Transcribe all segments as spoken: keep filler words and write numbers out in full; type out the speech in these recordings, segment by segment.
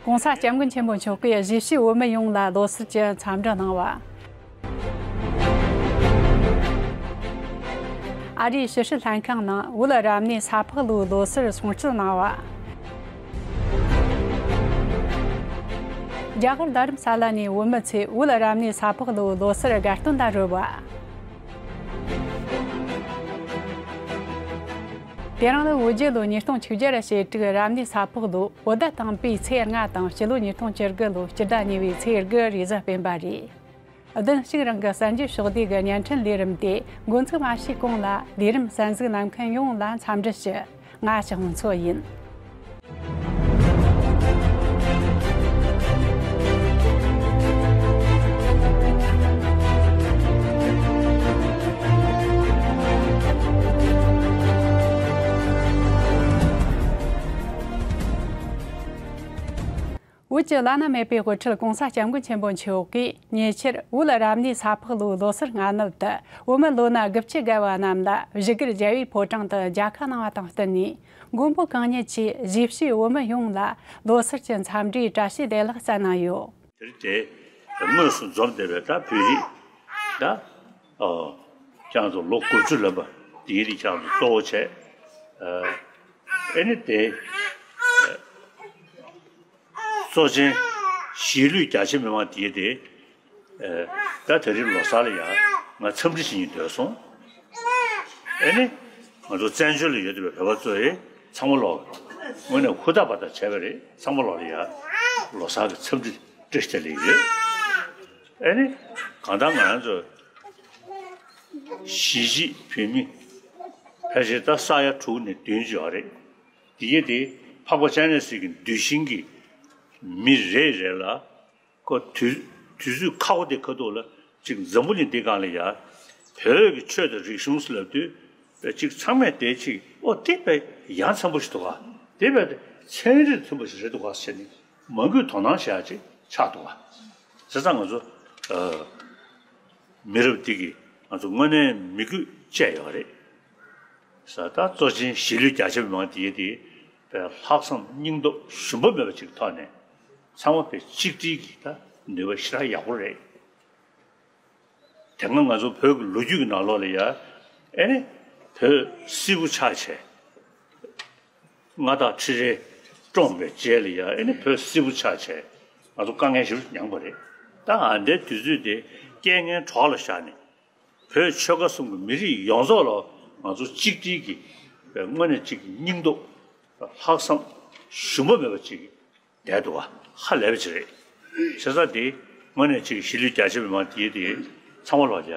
༸གོང་ས་༸སྐྱབས་མགོན་ཆེན་པོ་མཆོག་གིས་གཞིས་བྱེས་བོད་མི་ཡོངས་ལ་ལོ་གསར་གྱི་འཚམས་འདྲི་གནང་བ། ཨ་རིའི་ཕྱི་སྲིད་ལྷན་ཁང་ནང་བོད་རབ་གནས་ས་ཕག་ལོའི་ལོ་གསར་སྲུང་བརྩི་གནང་བ། རྒྱ་གར་རྡ་རམ་ས་ལ་ནས་བོད་མི་ཚོས་བོད་རབ་གནས་ས་ཕག་ལོའི་ལོ་གསར་དགའ་སྟོན་ལ་རོལ་བ། དེ་རིང་ལ་བོད་རྒྱལ་ལོ་ཉིས་སྟོང་བཅུ་གཅིག་ཞེ་དྲུག་རབ་གནས་ས་ཕག་ལོ་བོད་ཟླ་དང་པོའི་ཚེས་ལྔ་དང་སྤྱི་ལོ་ཉིས་སྟོང་བཅུ་དགུ་ལོའི་སྤྱི་ཟླ་གཉིས་པའི་ཚེས་དགུ་རེས་གཟའ་སྤེན་པ་རེད། བདུན་གཅིག་རིང་གི་གསར་འགྱུར་ཕྱོགས་བསྡུས་ཀྱི་བརྙན་འཕྲིན་ལས་རིམ་དེ་འགོ་འཛུགས་མ་བྱས་གོང་ལ་ལས་རིམ་གསན་གཟིགས་ལམ་མཁན་ཡོངས་ལ་འཚམས་འདྲི་ཞུ། ང་ཞང་མཚོ་ཡིན། བོད་ཀྱི་བླ་ན་མེད་པའི་དབུ་ཁྲིད་༸གོང་ས་༸སྐྱབས་མགོན་ཆེན་པོ་མཆོག་གིས་ཉེ་ཆར་བོད་རབ་གནས་ས་ཕག་ལོའི་ལོ་གསར་སྔ་ནུབ་ཏུ་བོད་མི་ལོ་ན་དགུ་བཅུ་བརྒལ་བ་རྣམས་ལ་བཞུགས་སྒར་རྒྱལ་བའི་ཕོ་བྲང་དུ་མཇལ་ཁ་གནང་བ་དང་བསྟུན་ནས། མགོན་པོ་གང་ཉིད་ཀྱིས་གཞིས་བྱེས་བོད་མི་ཡོངས་ལ་ལོ་གསར་གྱི་འཚམས་འདྲིའི་བཀྲ་ཤིས་བདེ་ལེགས་བསྩལ་གནང་ཡོད། དེ་རིང་དེ་དངོས་སུ་འཛོམས་བསྡད་པའི་ད་བོད་རིགས་ད་ཨོ་ཁྱེད་རང་ཚོ་ལོ་དགུ་བཅུ་ལོན་པ་དེའི་རིགས་ཁྱེད་རང་ཚོ་གཙོ་བོ་བྱས། ཨ་ནི་དེ་གཙོ་ཆེན་གཞིས་ལུས་རྒྱ་ཆེ་མི་མང་དེ་དེ་ད་དེ་རིང་ལོ་གསར་ལ་ཡང་ང་འཚམས་འདྲི་ཞུ་སྙིང་འདོད་སོང་། ཨེ་ནི་ང་ཚོ་བཙན་བྱོལ་ལ་ཡོད་བསྡད་པའི་བོད་པ་ཚོ་ཡིས་ཚང་མ་ལོག་དངོས་གནས་ཧུར་ཐག་པ་ཐག་བྱས་པ་རེད། ཚང་མ་ལོག་ལ་ཡང་ལོ་གསར་གྱི་འཚམས་འདྲི་བཀྲ་ཤིས་བདེ་ལེགས་ཡོད། ཨེ་ནི་གང་ལྟར་ང་རང་ཚོ་གཞིས་བྱེས་བོད་མི་ཕལ་ཆེར་ད་ས་ཡ་དྲུག་ནས་བདུན་ཡོད་རེད། དེ་གས་དེ་འཕགས་པ་སྤྱན་རས་གཟིགས་ཀྱི་གདུལ་ཞིང་གི་མི་རེ་རེ་ལ་ཁོ་དུས་དུས་ཚོད་ཁག་པོ་དེ་ཁ་ཐུག་ལ་ཅིག་འཛམ་བུ་གླིང་འདི་སྒང་ལ་ཡ་བོད་ཀྱི་ཆོས་དང་རིག་གཞུང་ཟེར་ལབ་དུས་ཅིག་ཚང་མས་དེ་ཅིག་ཨོ་དེ་དཔེ་ཡ་མཚན་པོ་ཞིག་འདུག་ག་དེ་དཔེ་ཚན་རིག་མཐུན་པ་ཞིག་རེད་འདུག་ག་ཟེར་ནས་མང་པོས་དོ་སྣང་བྱེད་ཡ་ཅིག་ཆགས་འདུག་ག་བྱས་ཙང་ང་ཚོ་མི་རབས་འདི་གིས་ང་ཚོ་དངོས་གནས་མི་དགོས་བཅས་ཡོད་རེད། ས་ད་གཙོ་ཆེན་གཞིས་ལུས་རྒྱ་ཆེ་མི་མང་དེ་དེ་ལྷག་བསམ་སྙིང་སྟོབས་ཞུམ་པ་མེད་པ་ཅིག་ཐོག་ནས་ཚང་མ་དཔེ་གཅིག་སྒྲིལ་གྱི་ད་ནུས་པ་ཞེ་དྲག་ཡག་པོ་རེད། དེ་སྔ་ང་ཚོ་བོད་ཀྱི་ལོ་རྒྱུས་ཀྱི་ནང་ལོགས་ལ་ཡ་ཨེ་ནི་བོད་སིལ་བུ་ཆགས་བྱས། མངའ་བདག་ཁྲི་རལ་བཀྲོངས་པའི་རྗེས་ལ་ཡ་ཨེ་ནི་བོད་སིལ་བུ་ཆགས་བྱས་ང་ཚོ་དཀའ་ངལ་ཞེ་པོ་མྱངས་པ་རེད། ད་ཨ་འདའི་དུས་ཚོད་དེ་རྐྱེན་ངན་གྲོགས་ལ་བཞག་ནས་བོད་ཆོལ་ཁ་གསུམ་གྱི་མི་རིགས་ཡོངས་རྫོགས་ལ་ང་ཚོ་གཅིག་སྒྲིལ་གྱི་དངོས་གནས་གཅིག་གི་སྙིང་སྟོབས་ལྷག་བསམ་ཞུམ་པ་མེད་པ་ཅིག་བསྡད་འདུག་བ་ཧ་ལས་པ་ཅིག་རེད། བྱས་ཙང་དེ་དངོས་གནས་ཅིག་གཞིས་ལུས་རྒྱ་ཆེ་མི་མང་དེ་དེ་ཚང་མ་ལོག་ཡ།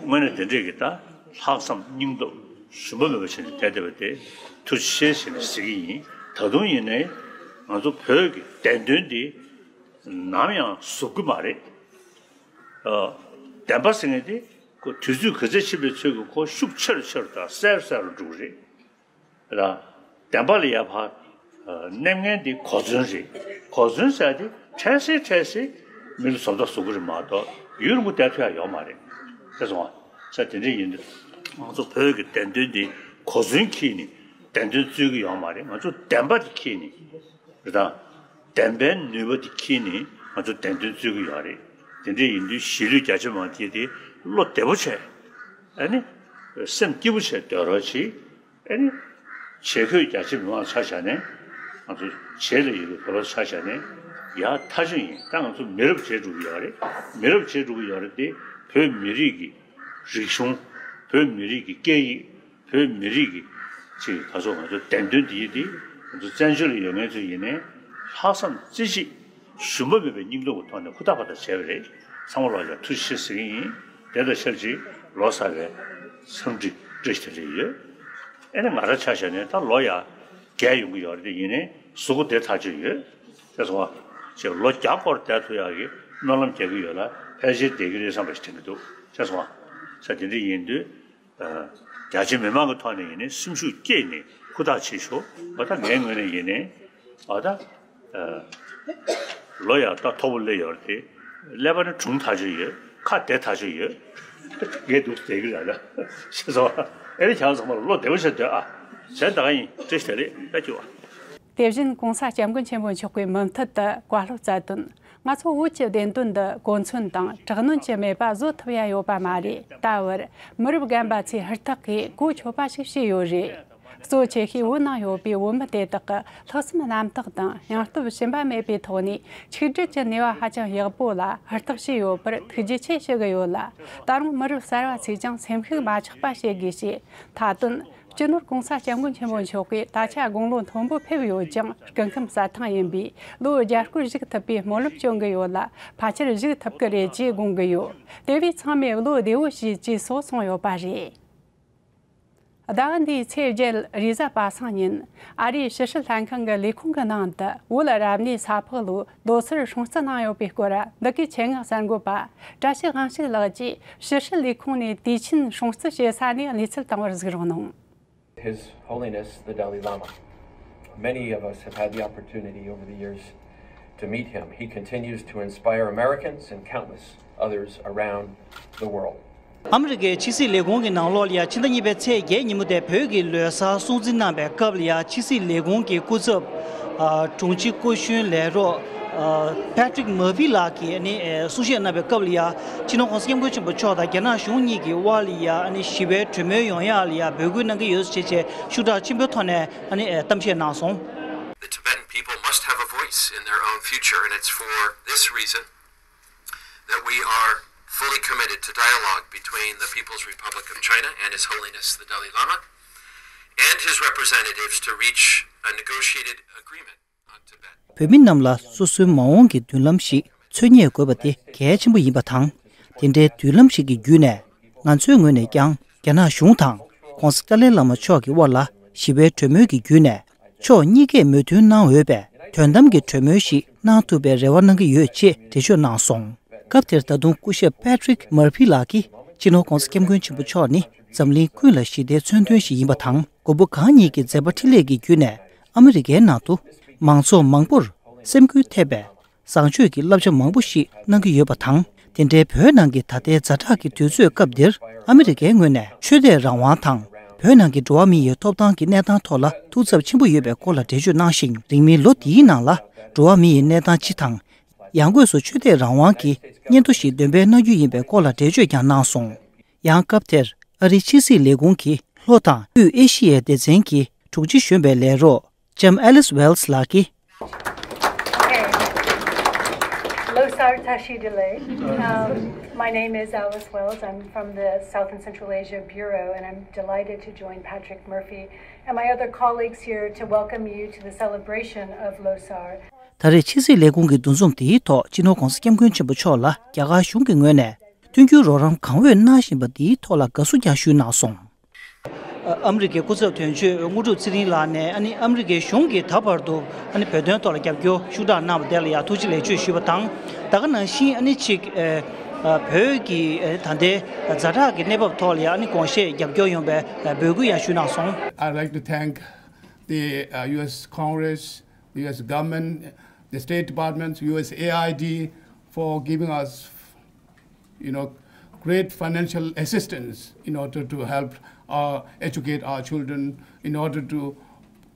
དངོས་གནས་དེ་འདྲས་ཀྱི་ད་ལྷག་བསམ་སྙིང་སྟོབས་ཞུམ་པ་མེད་པ་བྱས་ནས་བསྡད་བསྡད་པ་དེ་ཐུགས་རྗེ་ཆེ་ཟེར་ནས་ཟེར་གྱི་ཡིན། ད་དུང་ཡིན་ནའི་ང་ཚོ་བོད་ཀྱི་བདེན་དོན་འདི་ནམ་ཡང་བཟོ་གི་མ་རེད། བདེན་པ་ཟེར་མཁན་དེ་ཁོ་དུས་ཚོད་ག་ཚད་ཕྱིན་པའི་ཚོད་ཀྱིས་ཁོ་ཤུགས་ཆེ་རུ་ཆེ་རུ་དང་གསལ་རུ་གསལ་རུ་འགྲོ་གི་རེད། ར། བདེན་པ་ལ་ཡ་ཕ། གནས་ངན་འདི་གོ་མཚོན་རེད། གོ་མཚོན་ཟེར་དེ་འཕྲལ་སེལ་འཕྲལ་སེལ་མི་ལ་བཟོ་ལྟ་བཟོ་གི་རེད་མ་གཏོགས་ཡུན་རིང་པོ་བསྡད་ཐུབ་ཡ་ཡོད་མ་རེད། ཤེས་སོང་ང་། ས་དེ་འདྲ་ཡིན་དུས་ང་ཚོ་བོད་ཀྱི་བདེན་དོན་འདི་གོ་མཚོན་འཁྱེར་ནས་བདེན་དོན་རྩོད་ཀྱི་ཡོད་མ་རེད། ང་ཚོ་བདེན་པ་དེ་འཁྱེར་ནས་རེད་དང་། བདེན་པའི་ནུས་པ་དེ་འཁྱེར་ནས་ང་ཚོ་བདེན་དོན་རྩོད་ཀྱི་ཡོད་རེད། དེ་འདྲ་ཡིན་དུས་གཞིས་ལུས་རྒྱ་ཆེ་མང་དེ་དེ་བློ་བདེ་པོ་བྱས། ཨ་ནི། སེམས་སྐྱིད་པོ་བྱས་སྡོད་རོགས་གྱིས། ཨེ་ནི། བྱེས་འཁོད་རྒྱ་ཆེ་མི་མང་ཆ་བཞག་ནས་ང་ཚོ་བྱེས་ལ་ཡོད་པའི་བོད་པ་ཆ་བཞག་ནས་ཡག་ཐག་ཆོད་ཡིན། ད་ང་ཚོ་མི་རབས་བྱེས་འགྲོ་གི་ཡོད་རེད། མི་རབས་བྱེས་འགྲོ་གི་ཡོད་རེད་དེ་བོད་མི་རིགས་ཀྱི་རིག་གཞུང་། བོད་མི་རིགས་ཀྱི་སྐད་ཡིག་བོད་མི་རིགས་ཀྱི་ཅིག་ད་ཚོ་ང་ཚོ་བདེན་དོན་འདི་ཡིན་དེ་ང་ཚོ་བཙན་བྱོལ་ལ་ཡོད་མཁན་ཚོ་ཡིན་ནའི་ལྷག་བསམ་རྩེ་གཅིག་ཞུམ་པ་མེད་པའི་སྙིང་སྟོབས་ཀྱི་ཐོག་ནས་ཧུར་ཐག་པ་ཐག་བྱས་པ་རེད། ཚང་མ་ལོག་ཡ་ཐུགས་རྗེ་ཆེ་ཟེར་གྱི་ཡིན། དེ་དང་ཆབས་ཅིག་ལོ་གསར་བའི་འཚམས་འདྲི་བཀྲ་ཤིས་བདེ་ལེགས་ཡོད། ཨེ་ནི་ང་རང་ཆ་བཞག་ནས་ད་ལོ་ཡ་བརྒྱད་ཡོང་གི་ཡོད་རེད་དེ་ཡིན་ནའི་གཟུགས་པོ་བདེ་ཐག་ཆོད་ཡོད། ཤེས་སོང་ང་། ཅེས་ལོ་བརྒྱ་སྐོར་བསྡད་ཐུབ་ཡག་གི་སྨོན་ལམ་རྒྱག་གི་ཡོད་ལ་ཕལ་ཆེར་བསྡད་ཀྱི་རེད་བསམ་པ་ཞིག་དྲན་གྱི་འདུག་ཤེས་སོང་ང་། ས་དེ་འདྲ་ཡིན་དུས། རྒྱ་ཆེ་མི་མང་གི་ཐོག་ནས་ཡིན་ནའི་སེམས་ཤུགས་བསྐྱེད་ནས་ཧུར་ཐག་བྱེད་ཤོག་འོ་ད་ངའི་ངོས་ནས་ཡིན་ནའི་འོ་ད་ལོ་ཡག་ད་མཐོ་པོ་སླེབས་ཡོད་རེད་དེ་ཀླད་པ་ནི་གྲུང་ཐག་ཆོད་ཡོད། ཁ་བདེ་ཐག་ཆོད་ཡོད། ངས་འདུག་བསྡད་ཀྱི་རེད་ལ་ཤེས་སོང་ཨ། ཨེ་རེད་ཁྱེད་རང་ཚང་མ་ལ་བློ་བདེ་པོ་བྱས་སྡོད་ཨ། གཞན་ད་ག་ཡིན་བཀྲ་ཤིས་བདེ་ལེགས་ད་ཁྱོད་ཨ། དེ་བཞིན་གོང་ས་སྐྱབས་མགོན་ཆེན་པོ་མཆོག་གིས་མུ་མཐུད་དུ་བཀའ་སློབ་སྩལ་དོན། ང་ཚོ་བོད་ཀྱི་བདེན་དོན་འདི་གོ་མཚོན་དང་དྲག་གནོན་གྱི་མེད་པ་བཟོ་ཐུབ་ཡ་ཡོད་པ་མ་རེད། ད་བར་མི་རབས་རྒན་པ་ཚོས་ཧུར་ཐག་གིས་གོ་ཆོད་པ་ཞིག་བྱས་ཡོད་རེད། གཙོ་ཆེ་ཤོས་བོད་ནང་ཡོད་པའི་བོད་མི་དེ་དག་གི་ལྷག་བསམ་རྣམ་དག་དང་སྙིང་སྟོབས་ཞུམ་པ་མེད་པའི་ཐོག་ནས་ཆིག་སྒྲིལ་གྱི་ནུས་པ་ཧ་ཅང་ཡག་པོ་ལ་ཧུར་ཐག་བྱས་ཡོད་པར་ཐུགས་རྗེ་ཆེ་ཞུ་གི་ཡོད་ལ། ད་རུང་མི་རབས་གསར་བ་ཚོས་ཀྱང་སེམས་ཤུགས་མ་ཆག་པ་བྱེད་དགོས་ཞེས་མཐའ་དོན། སྤྱི་ནོར་གོང་ས་སྐྱབས་མགོན་ཆེན་པོ་མཆོག་གིས་ད་ཆ་དགུང་ལོ་མཐོན་པོ་ཕེབས་ཡོད་ཀྱང་སྐུ་ཁམས་གསལ་ཐང་ཡིན་པས་ལོ་བརྒྱ་སྐོར་བཞུགས་ཐུབ་པའི་སྨོན་ལམ་སྐྱོན་གྱི་ཡོད་ལ། ཕལ་ཆེར་བཞུགས་ཐུབ་ཀྱི་རེད་ཅེས་དགོངས་ཀྱི་ཡོད། དེ་བས་ཚང་མས་བློ་བདེ་བོ་བྱོས་ཅེས་སོགས་གསུངས་ཡོད་པ་རེད། ཟླ་བ་འདིའི་ཚེས་བརྒྱད་རེས་གཟའ་པ་སངས་ཉིན་ཨ་རིའི་ཕྱི་སྲིད་ལྷན་ཁང་གི་ལས་ཁུངས་ཀྱི་ནང་དུ་བོད་རབ་གནས་ས་ཕག་ལོའི་ལོ་སར་སྲུང་བརྩི་གནང་ཡོད་པའི་སྐོར་འདི་གའི་ཆེད་མངགས་གསར་འགོད་པ་བཀྲ་ཤིས་དབང་ཕྱུག་ལགས་ཀྱིས་ཕྱི་སྲིད་ལས་ཁུངས་ནས་དུས་ཆེན་སྲུང་བརྩི་བྱེད་ས་ནས་གནས་ཚུལ་བཏང་བར་གཟིགས་རོགས་གནང་། His Holiness the Dalai Lama. Many of us have had the opportunity over the years to meet him. He continues to inspire Americans and countless others around the world. ཨ་མི་རི་ཀའི་ཕྱི་སྲིད་ལས་ཁུངས་ཀྱི་ནང་ལོགས་ལ་ཡ་ཕྱི་ཟླ་གཉིས་པའི་ཚེས་བརྒྱད་ཉིན་མོ་དེ་བོད་ཀྱི་ལོ་གསར་སྲུང་བརྩི་གནང་པའི་སྐབས་ལ་ཡ་ཕྱི་སྲིད་ལས་ཁུངས་ཀྱི་སྐུ་ཚབ་ཨ་དྲུང་ཆེ་སྐུ་གཞོན་ལས་རོགས་ཨ་Patrick Murphy་ལགས་ཀྱིས་ཨ་ནི་ཨ་གསུང་བཤད་གནང་པའི་སྐབས་ལ་ཡ་སྤྱི་ནོར་༸གོང་ས་༸སྐྱབས་མགོན་ཆེན་པོ་མཆོག་དང་རྒྱ་ནག་གཞུང་གཉིས་ཀྱི་དབར་ལ་ཡ་ཨ་ནི་ཞི་བའི་གྲོས་མོལ་ཡོང་ཡག་ལ་ཡ་འབོད་སྐུལ་གནང་གི་ཡོད་ཟེར་བྱས་བྱས་ཤུགས་དྲག་ཆེན་པོའི་ཐོག་ནས་ཨ་ནི་ཨ་གཏམ་བཤད་གནང་སོང་། The Tibetan people must have a voice in their own future, and it's for this reason that we are fully committed to dialogue between the People's Republic of China and His Holiness the Dalai Lama and his representatives to reach a negotiated agreement on Tibet. བོད་མི་རྣམས་ལ་སོ་སོའི་མ་འོངས་ཀྱི་མདུན་ལམ་ཞིག་འཚོལ་སྙེག་དགོས་པ་དེ་གལ་ཆེན་པོ་ཡིན་པ་དང་། དེ་འདྲའི་མདུན་ལམ་ཞིག་གི་བརྒྱུད་ནས་ང་ཚོའི་ངོས་ནས་ཀྱང་རྒྱ་ནག་གཞུང་དང་༸གོང་ས་ཏཱ་ལའི་བླ་མ་མཆོག་གི་དབར་ལ་ཞི་བའི་གྲོས་མོལ་གྱི་བརྒྱུད་ནས། ཕྱོགས་གཉིས་ཀས་མོས་མཐུན་གནང་འོས་པའི་དོན་དམ་གྱི་གྲོས་མོལ་ཞིག་གནང་ཐུབ་པའི་རེ་བ་གནང་གི་ཡོད་ཅེས་འགྲེལ་བརྗོད་གནང་སོང་། སྐབས་དེར་ད་དུང་སྐུ་ཞབས་Patrick Murphy་ལགས་ཀྱིས་སྤྱི་ནོར་༸གོང་ས་༸སྐྱབས་མགོན་ཆེན་པོ་མཆོག་ནི་འཛམ་གླིང་ཀུན་ལ་ཞི་བདེའི་མཚོན་དོན་ཞིག་ཡིན་པ་དང་། མགོན་པོ་གང་ཉིད་ཀྱི་མཛད་པ་འཕྲིན་ལས་ཀྱི་བརྒྱུད་ནས་ཨ་མི་རི་ཀའི་ནང་དུ་མང་ཚོགས་མང་པོར་སེམས་འགུལ་ཐེབས་པའི་བཟང་སྤྱོད་ཀྱི་བསླབ་བྱ་མང་པོ་ཞིག་གནང་གི་ཡོད་པ་དང་། དེ་འབྲེལ་བོད་ནང་གི་ད་ལྟའི་ཛ་དྲག་གི་དུས་ཚོད་སྐབས་འདིར་ཨ་མི་རི་ཀའི་ངོས་ནས་ཆོས་དད་རང་དབང་དང་བོད་ནང་གི་འགྲོ་བ་མི་ཡི་ཐོབ་ཐང་གི་གནས་སྟངས་ཐོག་ལ་ཐུགས་འཚབ་ཆེན་པོ་ཡོད་པའི་སྐོར་ལ་འགྲེལ་བརྗོད་གནང་ཞིང་། རིང་མིན་ལོ་འདིའི་ནང་ལ་འགྲོ་བ་མི་ཡི་གནས་སྟངས་སྤྱི་དང་། ཡང་སྒོས་སུ་ཆོས་དད་རང་དབང་གི་སྙན་ཐོ་ཞིག་འདོན་སྤེལ་གནང་རྒྱུ་ཡིན་པའི་སྐོར་ལ་འགྲེལ་བརྗོད་ཀྱང་གནང་སོང་། ཡང་སྐབས་དེར་ཨ་རིའི་ཕྱི་སྲིད་ལས་ཁུངས་ཀྱི་ལྷོ་དང་དབུས་ཨེ་ཤི་ཡའི་སྡེ་ཚན་གྱི་དྲུང་ཆེ་གཞོན་པའི་ལས་རོགས་ལྕམ་Alice Wells་ལགས་ཀྱིས། Okay. Losar Tashi Delek. Um, my name is Alice Wells. I'm from the South and Central Asia Bureau, and I'm delighted to join Patrick Murphy and my other colleagues here to welcome you to the celebration of Losar. ད་རེས་ཕྱི་སྲིད་ལས་ཁུངས་ཀྱི་འདུ་འཛོམས་དེའི་ཐོག་སྤྱི་ནོར་༸གོང་ས་༸སྐྱབས་མགོན་ཆེན་པོ་མཆོག་ལ་རྒྱ་གར་གཞུང་གི་ངོས་ནས་མཐུན་འགྱུར་རོགས་རམ་གང་འོས་གནང་བཞིན་པ་འདིའི་ཐོག་ལ་དགའ་བསུ་ཀྱང་ཞུས་གནང་སོང་། ཨ་མི་རི་ཀའི་སྐུ་ཚབ་དོན་གཅོད་དངོས་གྲུབ་ཚེ་རིང་ལགས་ནས་ཨ་ནི་ཨ་མི་རི་ཀའི་གཞུང་གིས་ད་བར་དུ་ཨ་ནི་བོད་དོན་ཐོག་ལ་རྒྱབ་སྐྱོར་ཤུགས་དྲག་གནང་བ་དེ་ལ་ཡང་ཐུགས་རྗེ་ལེགས་མཆོད་ཞུས་པ་དང་། ད་ག་ནང་བཞིན་ཨ་ནི་གཅིག་ཨ་ཨ་བོད་ཀྱི་ཨ་ད་ལྟའི་ཛ་དྲག་གི་གནས་བབ་ཐོག་ལ་ཡང་ཨ་ནི་དགོངས་བཞེས་རྒྱབ་སྐྱོར་ཡོང་བའི་ཨ་འབོད་སྐུལ་ཡང་ཞུས་གནང་སོང་། I'd like to thank the uh, U S Congress, the U S government, the State Department, U S A I D for giving us, you know, great financial assistance in order to help uh, educate our children, in order to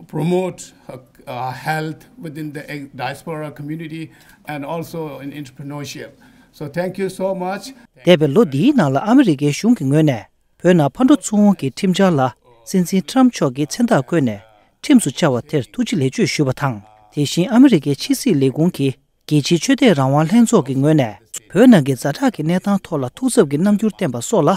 promote uh, uh, health within the uh, diaspora community and also in entrepreneurship. So thank you so much. འདས་པའི་ལོ་འདིའི་ནང་ལ་ཨ་མི་རི་ཀའི་གཞུང་གི་ངོས་ནས་བོད་ནང་ཕར་འགྲོ་ཚུར་འོང་གི་ཁྲིམས་འཆར་ལ་སྲིད་འཛིན་ཊམ་མཆོག་གིས་མཚན་རྟགས་བཀོད་ནས་ཁྲིམས་སུ་བཅའ་བ་དེར་ཐུགས་རྗེ་ལེགས་མཆོད་ཞུས་པ་དང་། དེ་བཞིན་ཨ་མི་རི་ཀའི་ཕྱི་སྲིད་ལས་ཁུངས་ཀྱི་རྒྱལ་སྤྱིའི་ཆོས་དད་རང་དབང་ལྷན་ཚོགས་ཀྱི་ངོས་ནས་བོད་ནང་གི་ཛ་དྲག་གི་གནས་སྟངས་ཐོག་ལ་ཐུགས་འཚབ་ཀྱི་རྣམ་འགྱུར་བསྟན་པ་སོགས་ལ་